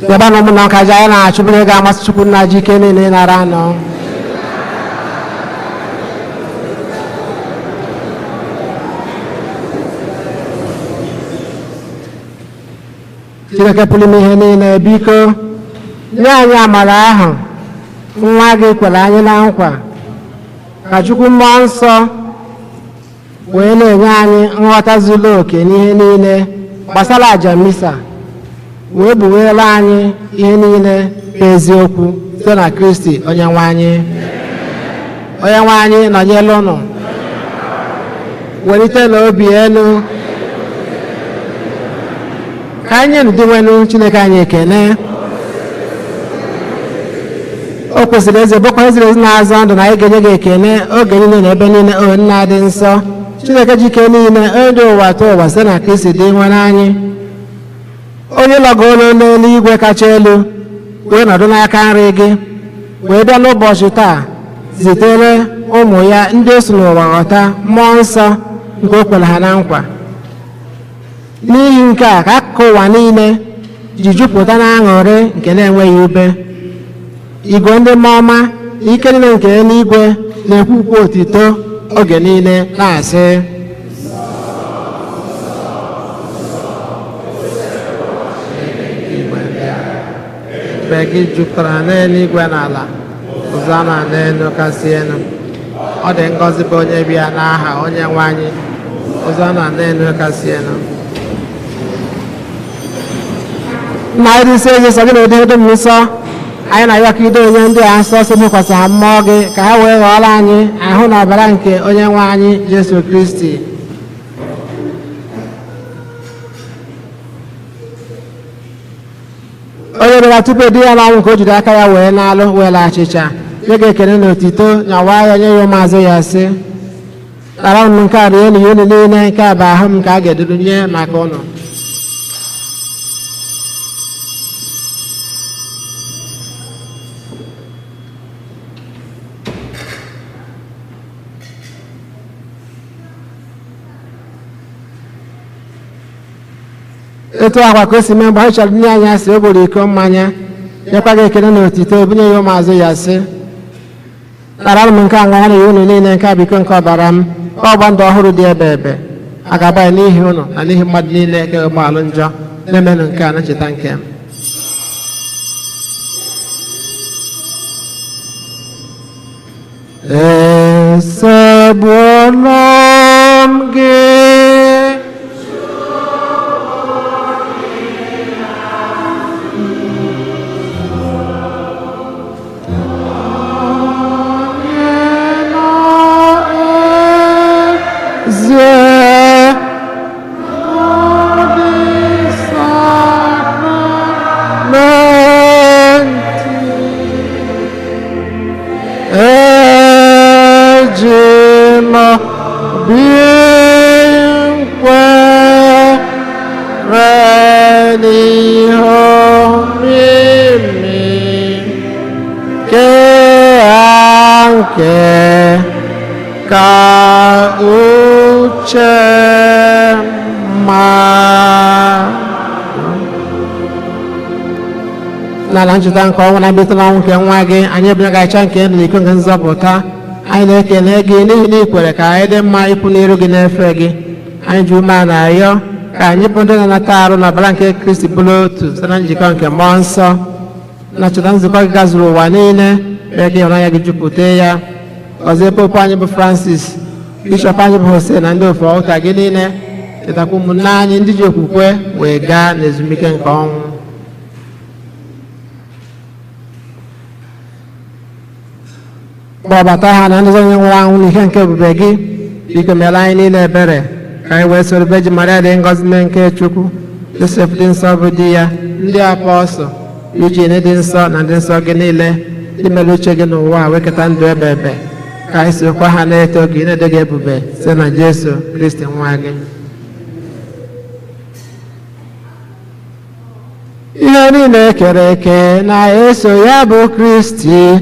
Bịaba na ụmụnna nka aja anyị na-achụburu ga-amasị Chukwu nna ji ike niile nara anọ. Chineke pụrụ ime ihe niile, biko nye anyị amara ahụ nwa gị kwere anyị na nkwa, ka Chukwu mmụọ nsọ wee na-enye anyị nghọta zuru oke n'ihe niile gbasara aja misa, wee kpughere anyị ihe niile bụ eziokwu site na Kristi onye nwe anyị. Onye nwe anyị nọnyere ụnụ. Welite n'obi elu ka anyị nye nwenu Chineke anyị ekene. O kwesịrị eze bụkwa eziri ezi na-azọ ndụ na anyị ga-enye gị ekene oge niile na ebe niile, o nna dị nsọ, Chineke jike niile, onye dị ụwa tụ ụwa, site na Kristi dị nwere anyị, onye lọgoro n'eluigwe kacha elu wee nọdụ n'aka nri gị, wee bịa n'ụbọchị taa zitere ụmụ ya ndị o si n'ụwa ghọta mmụọ nsọ nke o kwere ha na nkwa. N'ihi nke a ka akụkụ ụwa niile ji jupụta na aṅụrị nke na-enweghị ube. Igwe ndị mmụọ ọma na ike niile nke eluigwe na-ekwukwa otito oge niile na-asị: Ebube gị jupụtara n'eluigwe na ala, Hozana n'elu kasị elu. Ọ dị ngọzi bụ onye bịa n'aha onye nwe anyị, Hozana n'elu kasị elu. Na ịdị ezi nsọ gị na ụdị dum nsọ, anyị na-arịọ ka ido onye ndị a nsọ si bikwasị ha mmụọ gị, ka ha wee ghọọrọ anyị ahụ na ọbara nke onye nwe anyị Jesu Kristi. Onye bịara tupu di ya n'ọnwụ ka o jiri aka ya wee na-alụ were achịcha nye gị ekele na otito, nyawa ya nye ya ụmụazụ ya sị: nara unu nke a, rie unu unu niile, nke a bụ ahụ m ka a ga-eduru nye maka ụnụ. Etu akwa ka o si mee mgbe anyị chọrọ nye anyị asị, o buru iko mmanya nyekwa gị ekele na otito, bunye ya ụmụazụ ya sị: nara m nke a, ṅụọrọ ya unu niile, nke a bụ iko nke ọbara m, ọgba ndụ ọhụrụ dị ebe ebe a ga-agba ya n'ihi unu na n'ihi mmadụ niile nke ụgbọalụ njọ. Na-emenụ nke a na ncheta nke m. Esegbuola m gị eze eji m obi nkwere n'ihe omimi nke a nke ka uche mma n'ala ncheta nke ọnwụ na mbilite n'ọnwụ nke nwa gị, anyị ebunye gị acha nke ndụ na iko nke nzọpụta. Anyị na-ekele gị n'ihi na ị kwere ka anyị dị mma ịpụ n'iru gị na-efe gị. Anyị ji umeala na-arịọ ka anyị bụ ndị na-anata arụ na ọbara nke Kristi bụrụ otu site na njikọ nke mmụọ nsọ. Na cheta nzukọ gị gazuru ụwa niile, mee ka ịhụnanya gị jupụta ya. Gọzie popu anyị bụ Francis, bishọp anyị bụ Jose na ndị ofe ụka gị niile. Chetakwa ụmụnne anyị ndị ji okwukwe wee gaa n'ezumike nke ọnwụ. Kpọbata ha na ndị onye nwụrụ anwụ n'ihe nke ebube gị. Biko meere anyị niile ebere, ka anyị wee soro Virgin Maria dị ngọzi nne nke Chukwu, Josef dị nsọ bụ di ya, ndị apọstọl, Eugene dị nsọ na ndị nsọ gị niile, ndị mere uche gị n'ụwa a wee keta ndụ ebe ebe, ka anyị sokwa ha na-eto gị na-edo gị ebube site na Jesu Kristi nwa gị. Ihe niile kere eke na-eso ya bụ Kristi,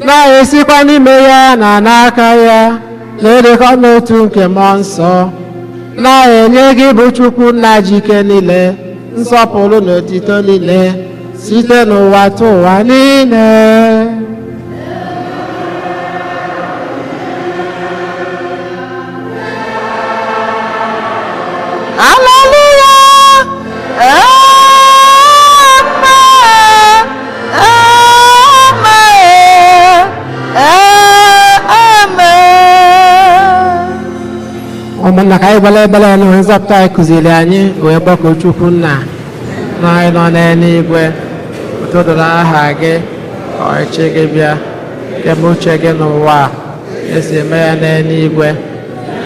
na-esikwa n'ime ya na n'aka ya, na-edekọ n'otu nke mmụọ nsọ, na-enye gị bụ Chukwu nna ji ike niile nsọpụrụ na otito niile Site n'ụwa tụ ụwa niile. Hallelujah! Amen! Amen! Amen! Ụmụnna, ka anyị gbara ebere na onye nzọpụta anyị kụziri anyị wee gbakọ. Chukwu nna na anyị nọ n'eluigwe, udo dịrị aha gị, ka ọchịchị gị bịa, ka eme uche gị n'ụwa a esi eme ya n'eluigwe.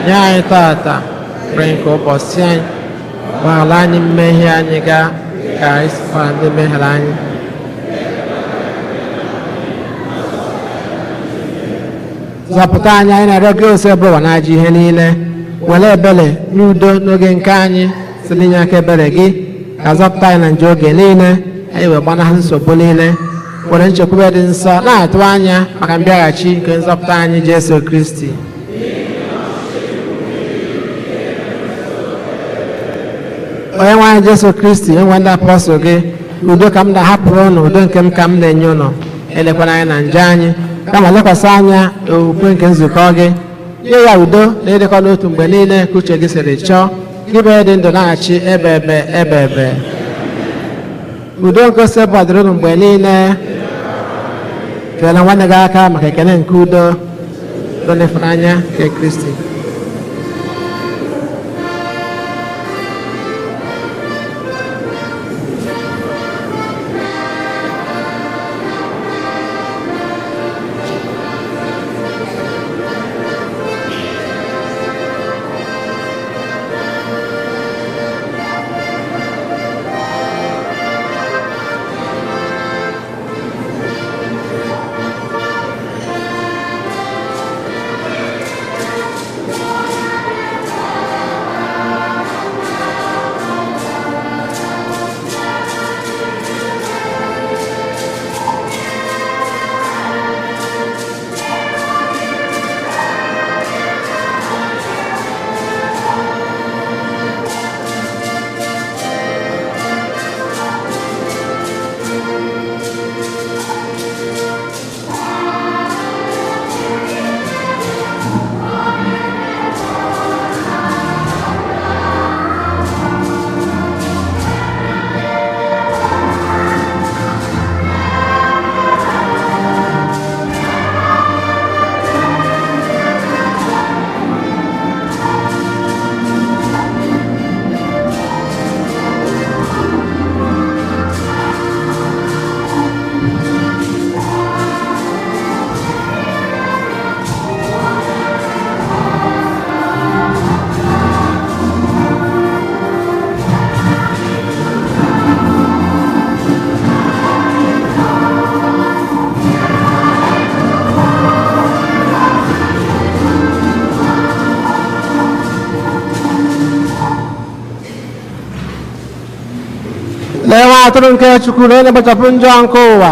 Nye anyị tata nri nke ụbọchị anyị. Gbaghara anyị mmehie anyị gaa ka anyị sikwa ndị mehiere anyị. Zọpụta anyị, anyị na-arịọ gị, Osebụrụwa na ajọ ihe niile. Were ebere n'udo n'oge nke anyị, site n'inye aka ebere gị, ka zọpụta anyị na njọ oge niile, anyị wee gbanahụ nsogbu niile, were nchekwube dị nsọ na-atụ anya maka mbịaghachi nke nzọpụta anyị Jesu Kristi. Onye nwe anyị Jesu Kristi, enwe ndị apọstụl gị, udo ka m na-ahapụrụ ụnụ, udo nke m ka m na-enye ụnụ. Elekwana anya na njọ anyị, kama lekwasị anya okwukwe nke nzukọ gị. Nye ya udo na ịdịkọ n'otu mgbe niile ka uche gị siri chọọ, gị bụ dị ndụ na-achị ebe ebe ebe ebe. Udo nke Osebụrụwa dịrị unu mgbe niile. Kelee nwanne gị aka maka ekele nke udo, udo na ịfụnanya nke Kristi. Lee nwa atụrụ nke Chukwu na onye na-ekpochapụ njọ nke ụwa.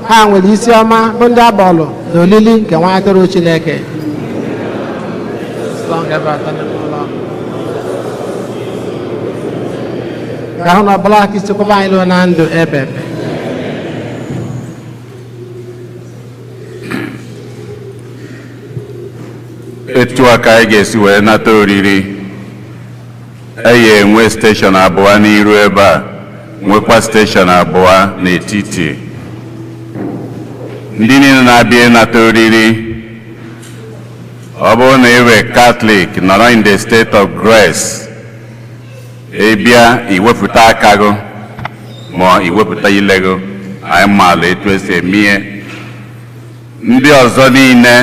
Ha nwere isi ọma bụ ndị abọọlụ na olili nke nwa atụrụ Chineke. Ka ahụ na ọbụla aka ichekwaba anyị ruo na ndụ ebe ebe. Etu a ka anyị ga-esi wee nata oriri. Eyi enwe station abụọ n'iru ebe a, nwekwa station abụọ n'etiti. Ndị niile na-abịa ịnata oriri, ọ bụrụ na ị Catholic nọrọ in the state of grace, ị bịa iwepụta aka gị ma iwepụta ile gị, anyị maala etu esi eme ihe. Ndị ọzọ niile,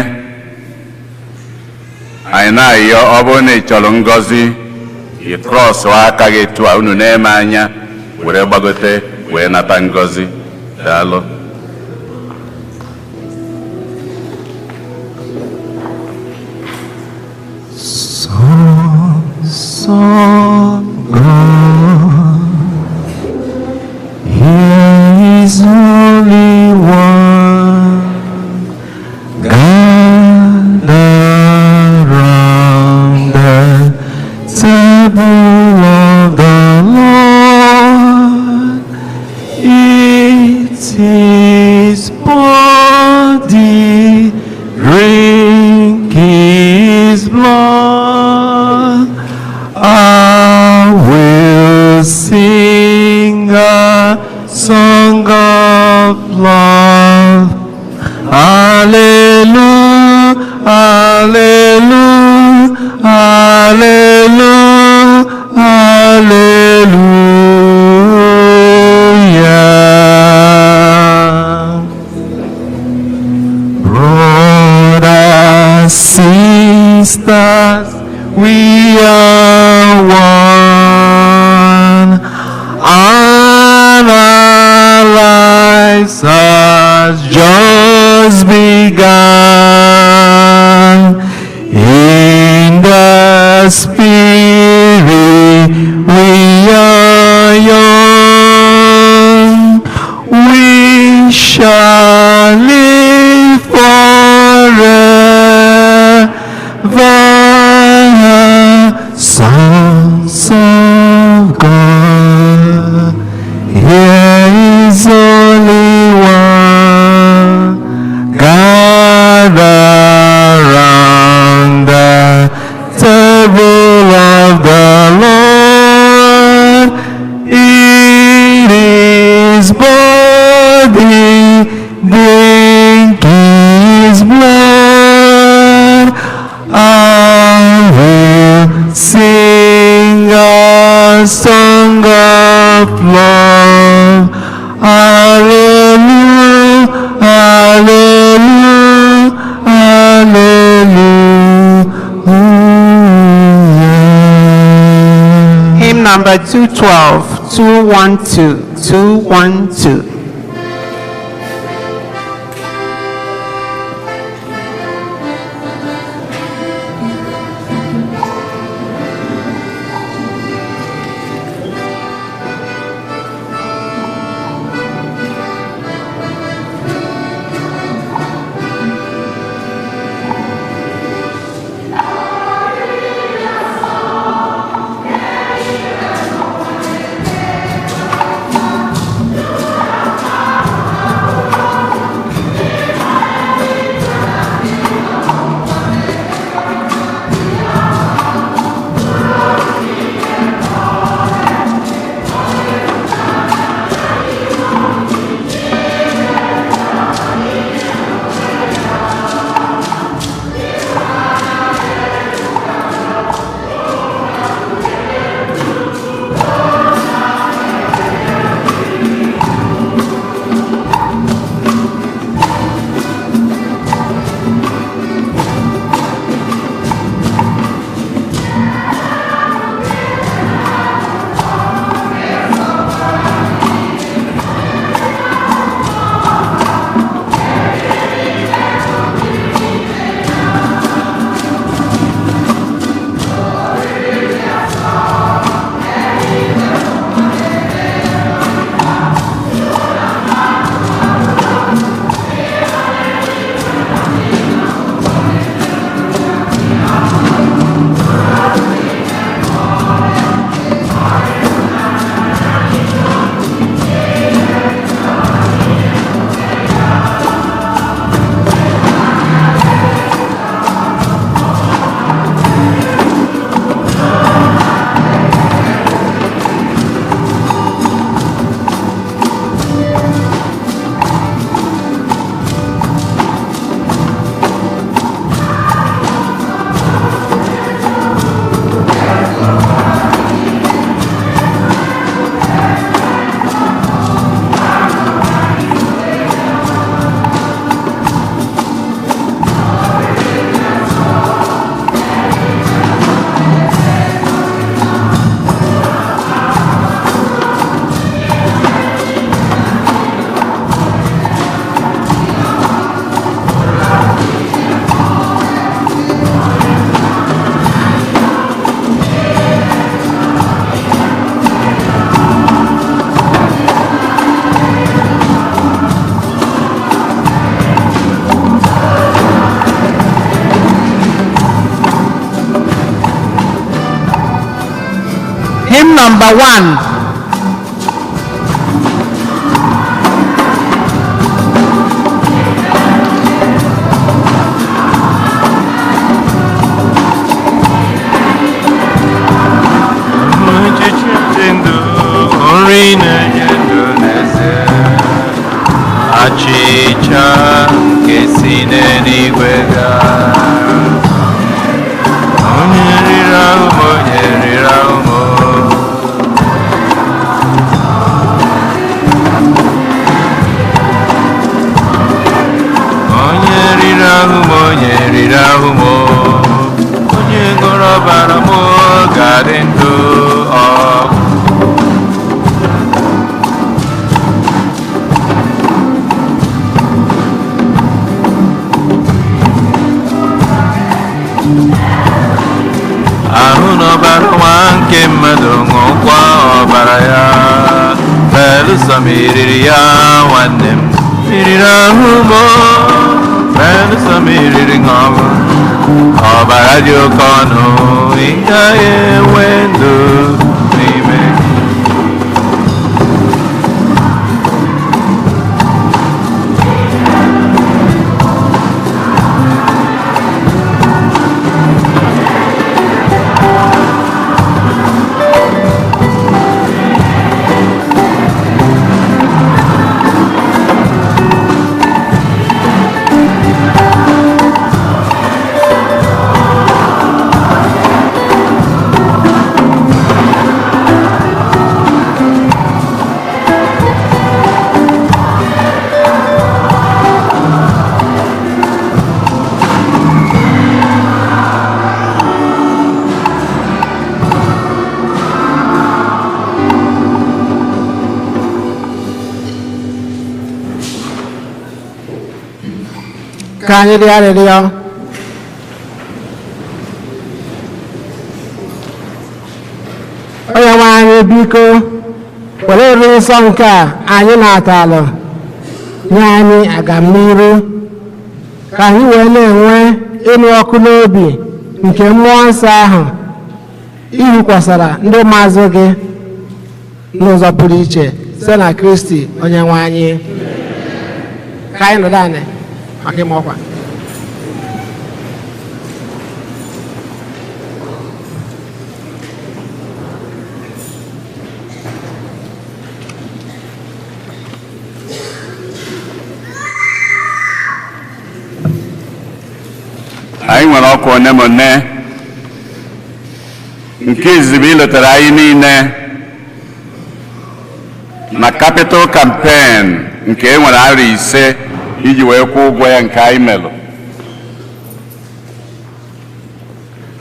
anyị na-ayọ, ọ bụrụ na ị chọrọ ngọzi, ị cross aka gị etu a unu na-eme anya were gbagote wee nata ngọzi. Daalụ. Son God, here is only one. Gather round the table of the Lord. song of love. Hallelujah, hallelujah, hallelujah. Hymn number 212, 212, 212. Hymn number 1. Nri na-enye ndụ n'ezie, achịcha nke si n'eluigwe bịa. Onye riri ahụ m, onye riri ahụ m. Onye riri ahụ m, onye riri ahụ m. Onye ṅụrụ ọbara m ga-adị ndụ ọ. Ahụ n'ọbara nwa nke mmadụ, ṅụkwa ọbara ya, belụsọ ma iriri ya nwanne m iriri ahụ m, belụsọ ma iriri ṅụọ ọbara dị oke ọnụ, ị gaghị enwe ndụ n'ime. Ka anyị rịọ arịrịọ. Onye nwe anyị, biko were oriri nsọ nke a anyị na-atalụ nye anyị agamniru, ka anyị wee na-enwe ịnụ ọkụ n'obi nke Mmụọ Nsọ ahụ ihukwasara ndị ụmụazụ gị n'ụzọ pụrụ iche, site na Kristi Onye nwe anyị. Ka anyị nọdụ anị maka ịma ọkwa. Anyị nwere ọkwa one ma one. Nke izizi bụ iletara anyị niile na capital campaign nke e nwere arọ 5 iji wee kwụọ ụgwọ ya nke anyị melụ.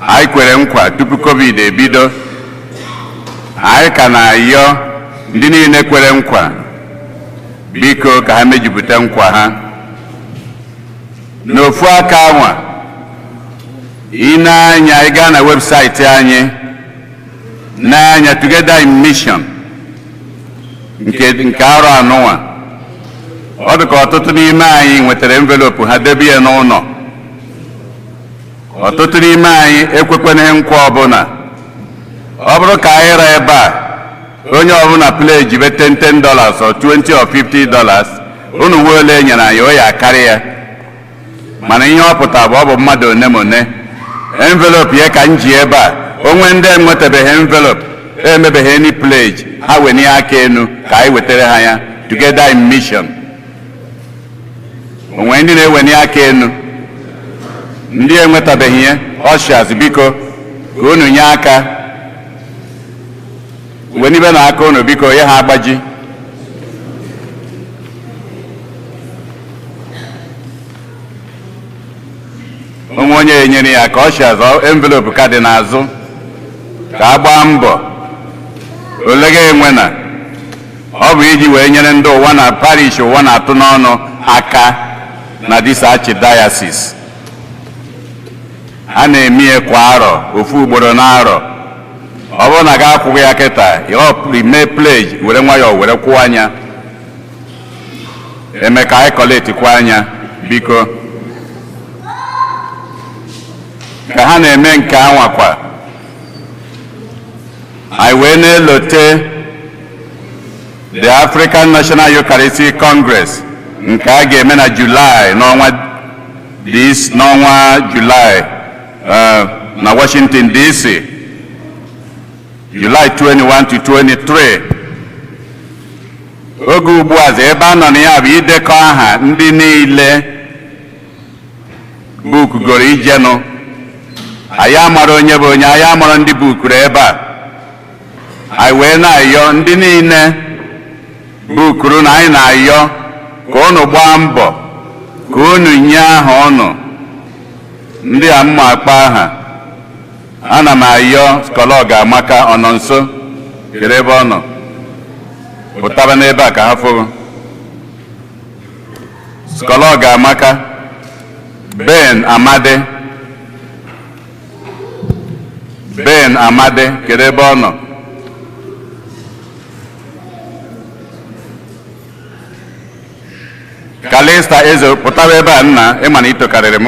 Anyị kwere nkwa tupu COVID ebido. Anyị ka na-ayọ ndị niile kwere nkwa, biko ka ha mejupụta nkwa ha. N'ofu aka anwa, ị na-anya, ị gaa na website anyị n'anya Together in Mission nke arọ anụnwa, ọ dị ka ọtụtụ n'ime anyị nwetara envelope ha debe ya n'ụlọ. Ọtụtụ n'ime anyị ekwekweghị nkwa ọbụla. Ọ bụrụ ka anyị ra ebe a, onye ọbụla pledge be 10 $10 or 20 or $50, unu nwe ole e nyere anyị, o ya akarị ya. Mana ihe ọ pụtara bụ ọ bụ mmadụ one ma one. Envelope ya ka m ji ebe a. Onwe ndị enwetabeghị envelope, emebeghị any pledge, ha wenye aka enu ka anyị wetara ha ya. Together in Mission, onwe ndị na-ewenye aka enu, ndị enwetabeghị ya, ushers, biko ka unu nye aka wenibe na aka unu, biko ya ha agbaji. Onwe onye enyere ya ka ushers, envelope ka dị n'azụ, ka a gbaa mbọ ole ga-enwe na ọ bụ iji wee nyere ndị ụwa na parish ụwa na-atụ n'ọnụ aka na this archdiocese. A na-eme ya kwa arọ, ofu ugboro n'arọ. Ọ bụrụ na ga akwụghị ya kịta, mee pledge, were nwayọọ were kwụọ anya eme ka anyị kọletikwa anya, biko. Ka ha na-eme nke anwakwa, anyị wee na-elote the African National Eucharistic Congress nke a ga-eme na July, n'ọnwa this, n'ọnwa July, na Washington DC, July 21 to 23. Oge ugbu a, ebe a nọ na ya bụ idekọ aha ndị niile bukugoro ijenụ. Anyị amara onye bụ onye, anyị amara ndị bukuru ebe a. Anyị wee na-ayọ ndị niile bukuru na anyị na-ayọ ka unu gbaa mbọ ka unu nye aha unu. Ndị a mma akpa aha, ana m ayọ Skolog Amaka, ọ nọ nso? Kedu ebe ọ nọ? Pụtaba n'ebe a ka ha fụrụ Skolog Amaka. Ben Amadi, Ben Amadi, kedu ebe ọ nọ? Kalista Eze, pụtaba ebe a nna, ịma na itokarịrị m.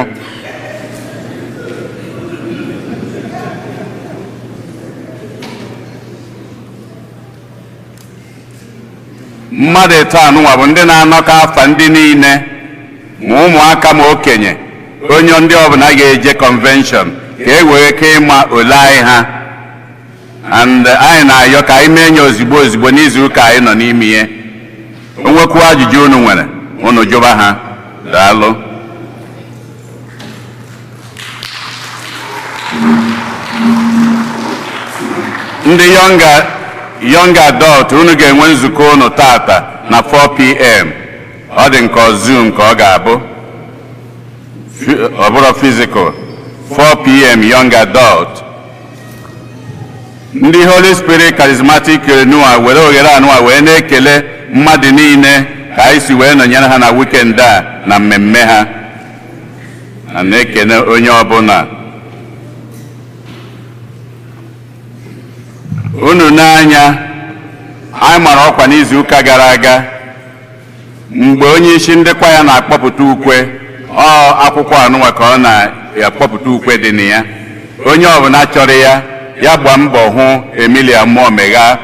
Mmadụ eto anụnwa bụ ndị na-anọkọ afa ndị niile, ma ụmụaka ma okenye, onye ndị ọbụla ga-eje convention, ka e wee ike ịma ole anyị ha. And anyị na-ayọ ka anyị mee nye ozigbo ozigbo n'izu ụka anyị nọ n'ime ihe. O nwekwu ajụjụ unu nwere, unu jụba ha. Daalụ. Ndị young adult, unu ga-enwe nzukọ unu tata na 4 p.m. Ọ dị nke Zoom ka ọ ga-abụ, ọ bụrụ physical. 4 p.m. young adult. Ndị Holy Spirit Charismatic Renewal were oghere anụwa wee na-ekele mmadụ niile ka anyị si wee nọnyere ha na weekend a na mmemme ha. A na-ekene onye ọbụla unu n'anya. Anyị mara ọkwa n'izu ụka gara aga mgbe onye isi ndị kwaya na-akpọpụta ukwe. Ọ akwụkwọ anụnwa ka ọ na-akpọpụta ukwe dị na ya. Onye ọbụla chọrọ ya, ya gbaa mbọ hụ Emilia Mmụọ Megha,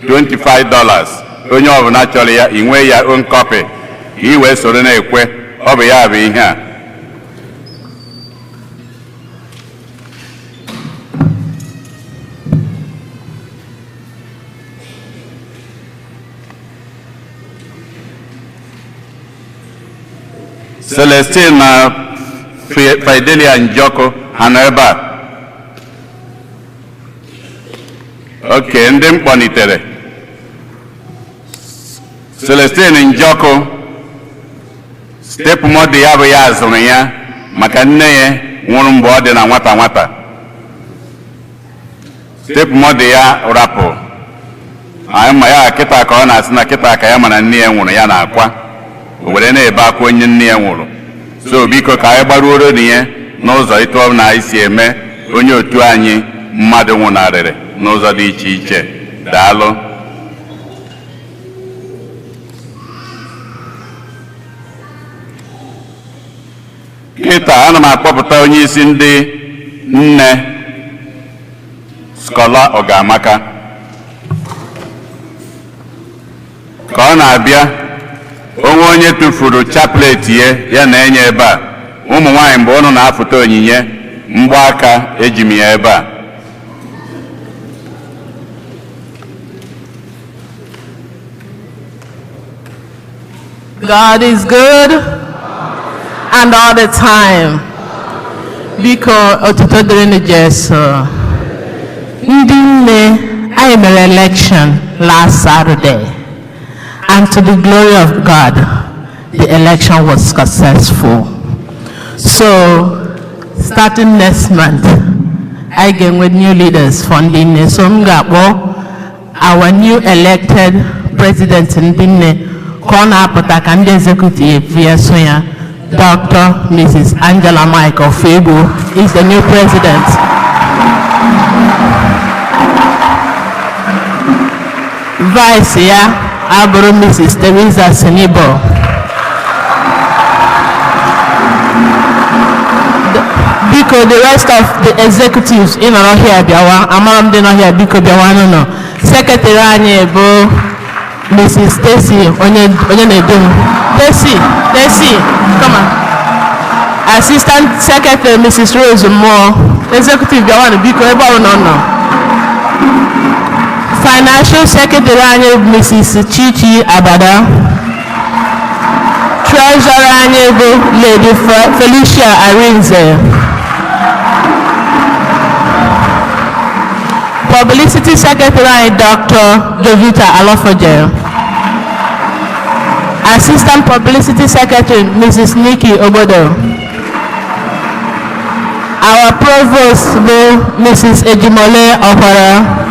$25. Onye ọbụla chọrọ ya, ị nwee ya own copy ka ị wee soro na-ekwe. Ọ bụ ya bụ ihe a. Celestine na Fidelia Njọkụ, ha nọ ebe a? Oke ndị m kpọnitere Celestine Njọkụ, stepmother ya bụ ya zụrụ ya maka nne ya nwụrụ mgbe ọ dị na nwata nwata. Stepmother ya rapụ anyị ma ya kịta ka ọ na-asị na kịta ka ya mana nne ya nwụrụ, ya na-akwa, o were na-ebe akwa onye nne ya nwụrụ. So biko, ka anyị gbaruoro na ya n'ụzọ ịtụ na anyị si eme onye otu anyị mmadụ nwụnarịrị n'ụzọ dị iche iche. Daalụ. Kịta ana m akpọpụta onye isi ndị nne, Scholar Ọgamaka, ka ọ na-abịa. Onwe onye tụfuru chaplet ya, ya na-enye ebe a. Ụmụ nwaanyị, mgbe ụnụ na-afụta onyinye mgbaaka, eji m ya ebe a. God is good and all the time. Biko, otuto dịrịnụ Jesu. Ndị nne, anyị mere election last Saturday. And to the glory of God, the election was successful. So, starting next month, I ga-enwe new leaders for ndị nne. So m ga-akpọ our new elected president ndị nne ka ọ na-apụta, ka ndị executive ya so ya. Dr. Mrs. Angela Michael Fegbu is the new president. Vice ya abụrụ Mrs. Teresa Sinibo. Biko, the rest of the executives ị nọrọ here bịawa, amara m ndị nọ here, biko bịawa nọ. Secretary anyị bụ Mrs. Stacy onye onye na-edu m. Stacy, Stacy, come on. Assistant Secretary Mrs. Rose Mmụọ. Executive bịawanụ biko, ebe ọ nọ nọ. Financial Secretary anyị bụ Mrs. Chichi Abada. Treasurer anyị bụ Lady Felicia Arinze. Publicity Secretary anyị, Dr. Jovita Alofoje. Assistant Publicity Secretary, Mrs. Nikki Obodo. Our Provost bụ Mrs. Ejimole Okwara.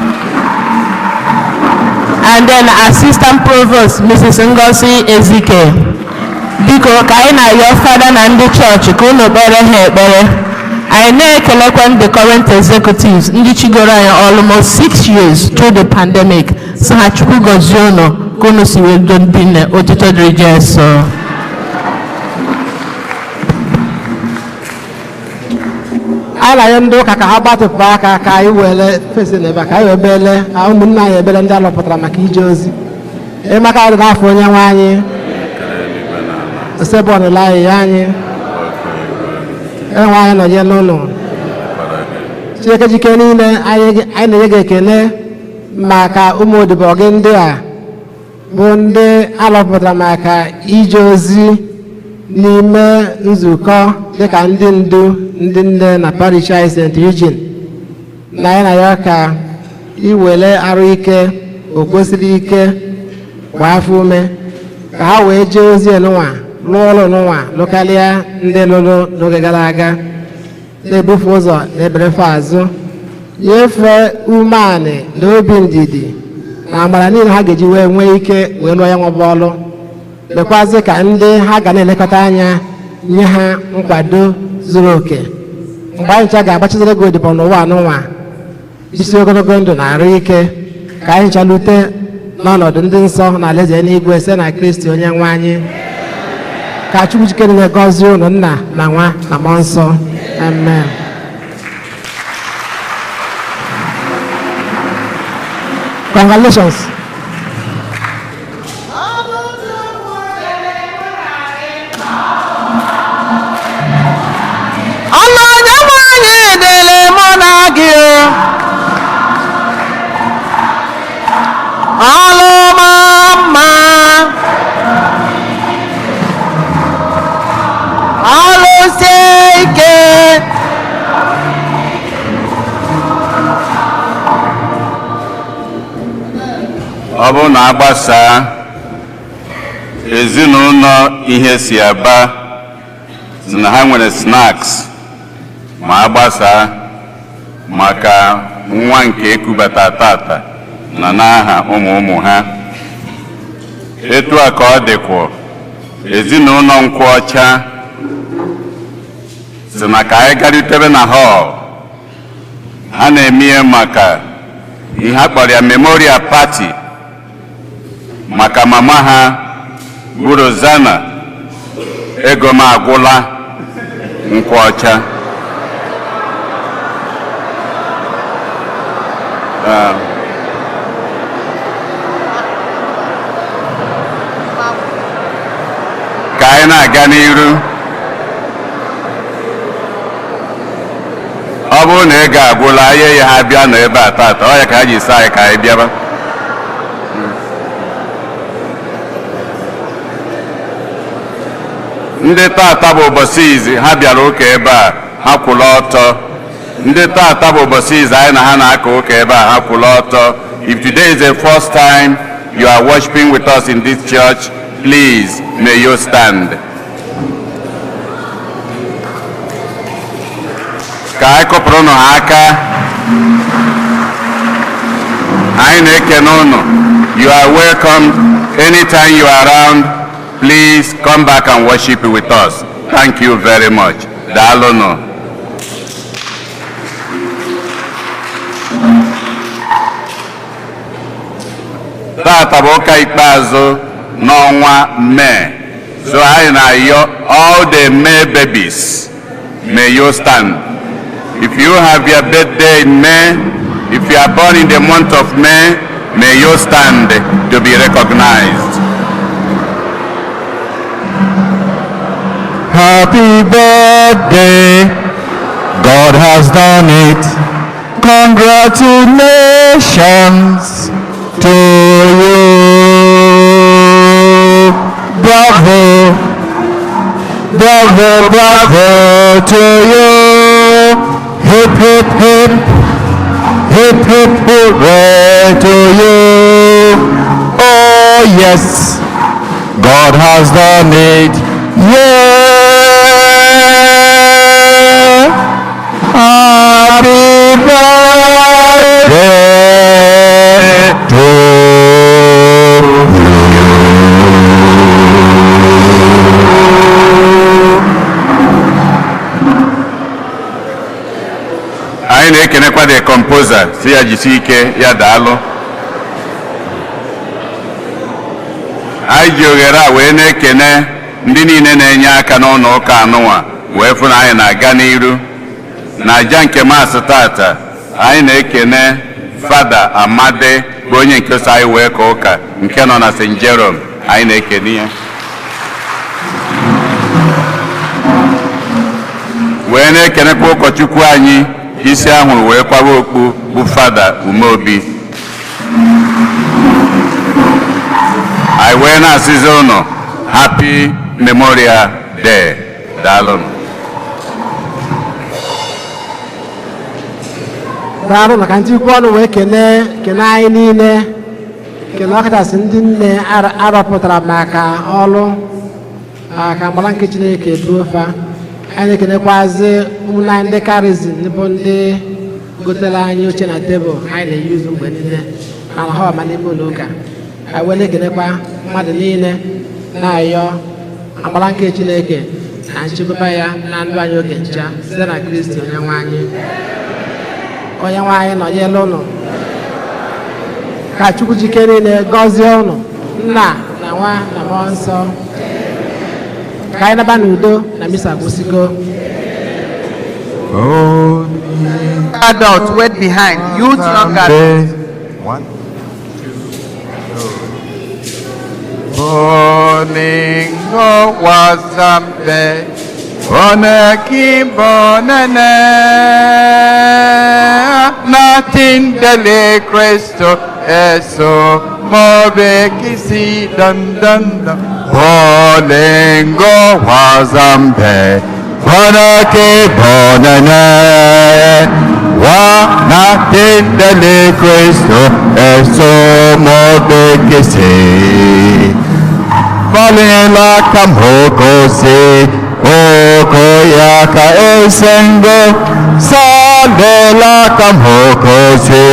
And then Assistant Provost, Mrs. Ngozi Ezike. Biko, ka anyị na-ayọ fada na ndị chọọchị ka unu kpere ha ekpere. Anyị na-ekelekwa ndị current executives, ndị chigoro anyị almost 6 years through the pandemic. So ha Chukwu gọzie unu ka unu si wee do ndị nne. Otito dịrị Jesu. Anyị na-arịọ ndị ụka ka ha gbatịpụ aka ka anyị were fesi n'ebe a, ka anyị wee bele ụmụnne anyị ebere, ndị alọpụtara maka ije ozi ịmaka dị n'afọ onye nwe anyị osebọnụla anyị ya anyị enwe anyị nọnye n'ụlọ. Chineke jike niile, anyị na-enye gị ekele maka ụmụ odibo gị ndị a bụ ndị alọpụtara maka ije ozi n'ime nzukọ dịka ndị ndu ndị nne na parish anyị, St. Eugene, na anyị na ya ka iwere arụ ike o kwesịrị ike gbaa afọ ume ka ha wee jee ozi nụnwa, lụọ ọrụ nụnwa, lụkarịa ndị lụrụ n'oge gara aga, na-ebufe ụzọ na-eberefe azụ, nyefee umeanị na obi ndidi na amara niile ha ga-eji wee nwee ike wee lụọ ya nwabụ ọlụ. Lekwazị ka ndị ha ga na-elekọta anya. Nye ha nkwado zuru oke mgbe anyị ncha ga-agbachizere gị odibo n'ụwa anụnwa, isi ogologo ndụ na arụ ike, ka anyị ncha lute n'ọnọdụ ndị nsọ na alaeze eluigwe site na Kristi onye nwe anyị. Ka Chukwu jike niile gọzie unu, Nna na Nwa na Mmụọ Nsọ. Amen. Congratulations. Ọnụ onye nwe anyị dịrị mụ na gị o. Ọlụ ma mma, ọlụ sie ike. Ọ bụrụ na agbasaa ezinụlọ, ihe si aba si na ha nwere snacks ma agbasaa maka nwa nke ekubata tata na n'aha ụmụ ụmụ ha. Etu a ka ọ dịkwa ezinụlọ Nkwụ Ọcha si na ka anyị garutebe na hall ha na-eme ihe maka ihe a kpọrọ ya memorial party maka mama ha bụ Rosanna ego m agwụla Nkwụ Ọcha. Ka anyị na-aga n'iru, ọ bụrụ na ego agwụla anyị ya, ha bịa nọ ebe a tata, ọ ya ka ha ji saa anyị ka anyị bịaba. Ndị tata bụ ụbọchị izi ha bịara ụka ebe a, ha kwụrụ ọtọ. Ndị tata bụ ụbọchị izi anyị na ha na-aka ụka ebe a, ha kwụrụ ọtọ. If today is the first time you are worshiping with us in this church, please may you stand. Ka anyị kụpụrụ ha aka. Anyị na-ekene unu. You are welcome. Anytime you are around, please come back and worship with us. Thank you very much. Daalụnụ. Tata bụ ụka ikpeazụ n'ọnwa Mee, so anyị na-ayọ all the May babies, may you stand. If you have your birthday in May, if you are born in the month of May, may you stand to be recognized. Happy birthday, God has done it. Congratulations to you. Bravo, bravo, bravo to you. Hip, hip, hip, hip, hip, hooray to you. Oh, yes, God has done it. Yeah. Happy birthday to you. Anyị na-ekenekwa the composer, si ya jisi ike ya. Daalụ. Anyị ji oghere a wee na-ekene ndị niile na-enye aka n'ụlọ ụka anụnwa wee fụ na anyị na-aga n'iru na aja nke Mass tata. Anyị na-ekene Fada Amadi, bụ onye nke so anyị wee ka ụka nke nọ na St. Jerome. Anyị na-ekene ya wee na-ekenekwa ụkọchukwu anyị isi ahụrụ wee kwawa okpu, bụ Fada Umeobi. Anyị wee na-asịzi ụnụ happy Memorial Day. Daalụnụ. Daalụ maka ntikwu ọnụ wee kelee, kelee anyị niile, kelee ọkachasị ndị nne arọpụtara maka ọlụ ka mgbara nke Chineke duo fa. Anyị na-ekenekwazi ụmụnne anyị ndị Charism, bụ ndị gotere anyị oche na tebụl anyị na-eyuzu mgbe niile mana ha ọma n'ime ụlọ ụka anyị. Wee na-ekenekwa mmadụ niile, na-ayọ amara nke Chineke. na nchekwaba ya na ndụ anyị oge ncha, site na Kristi Onye nwe anyị. Onye nwe anyị nọnyere ụnụ. Ka Chukwu jike niile gọzie ụnụ, Nna na Nwa na Mmụọ Nsọ. Ka anyị naba n'udo na misa gwụsịgo. Adults, wait behind. Youth, young adults. One, two, Bolingo wazambe boneki bonene natindele Kristo eso mobekisi dun dun dun. Bolingo wazambe boneki bonene wa natindele Kristo eso mobekisi. Valela kamhokosi okoyaka esengo salela kamhokosi.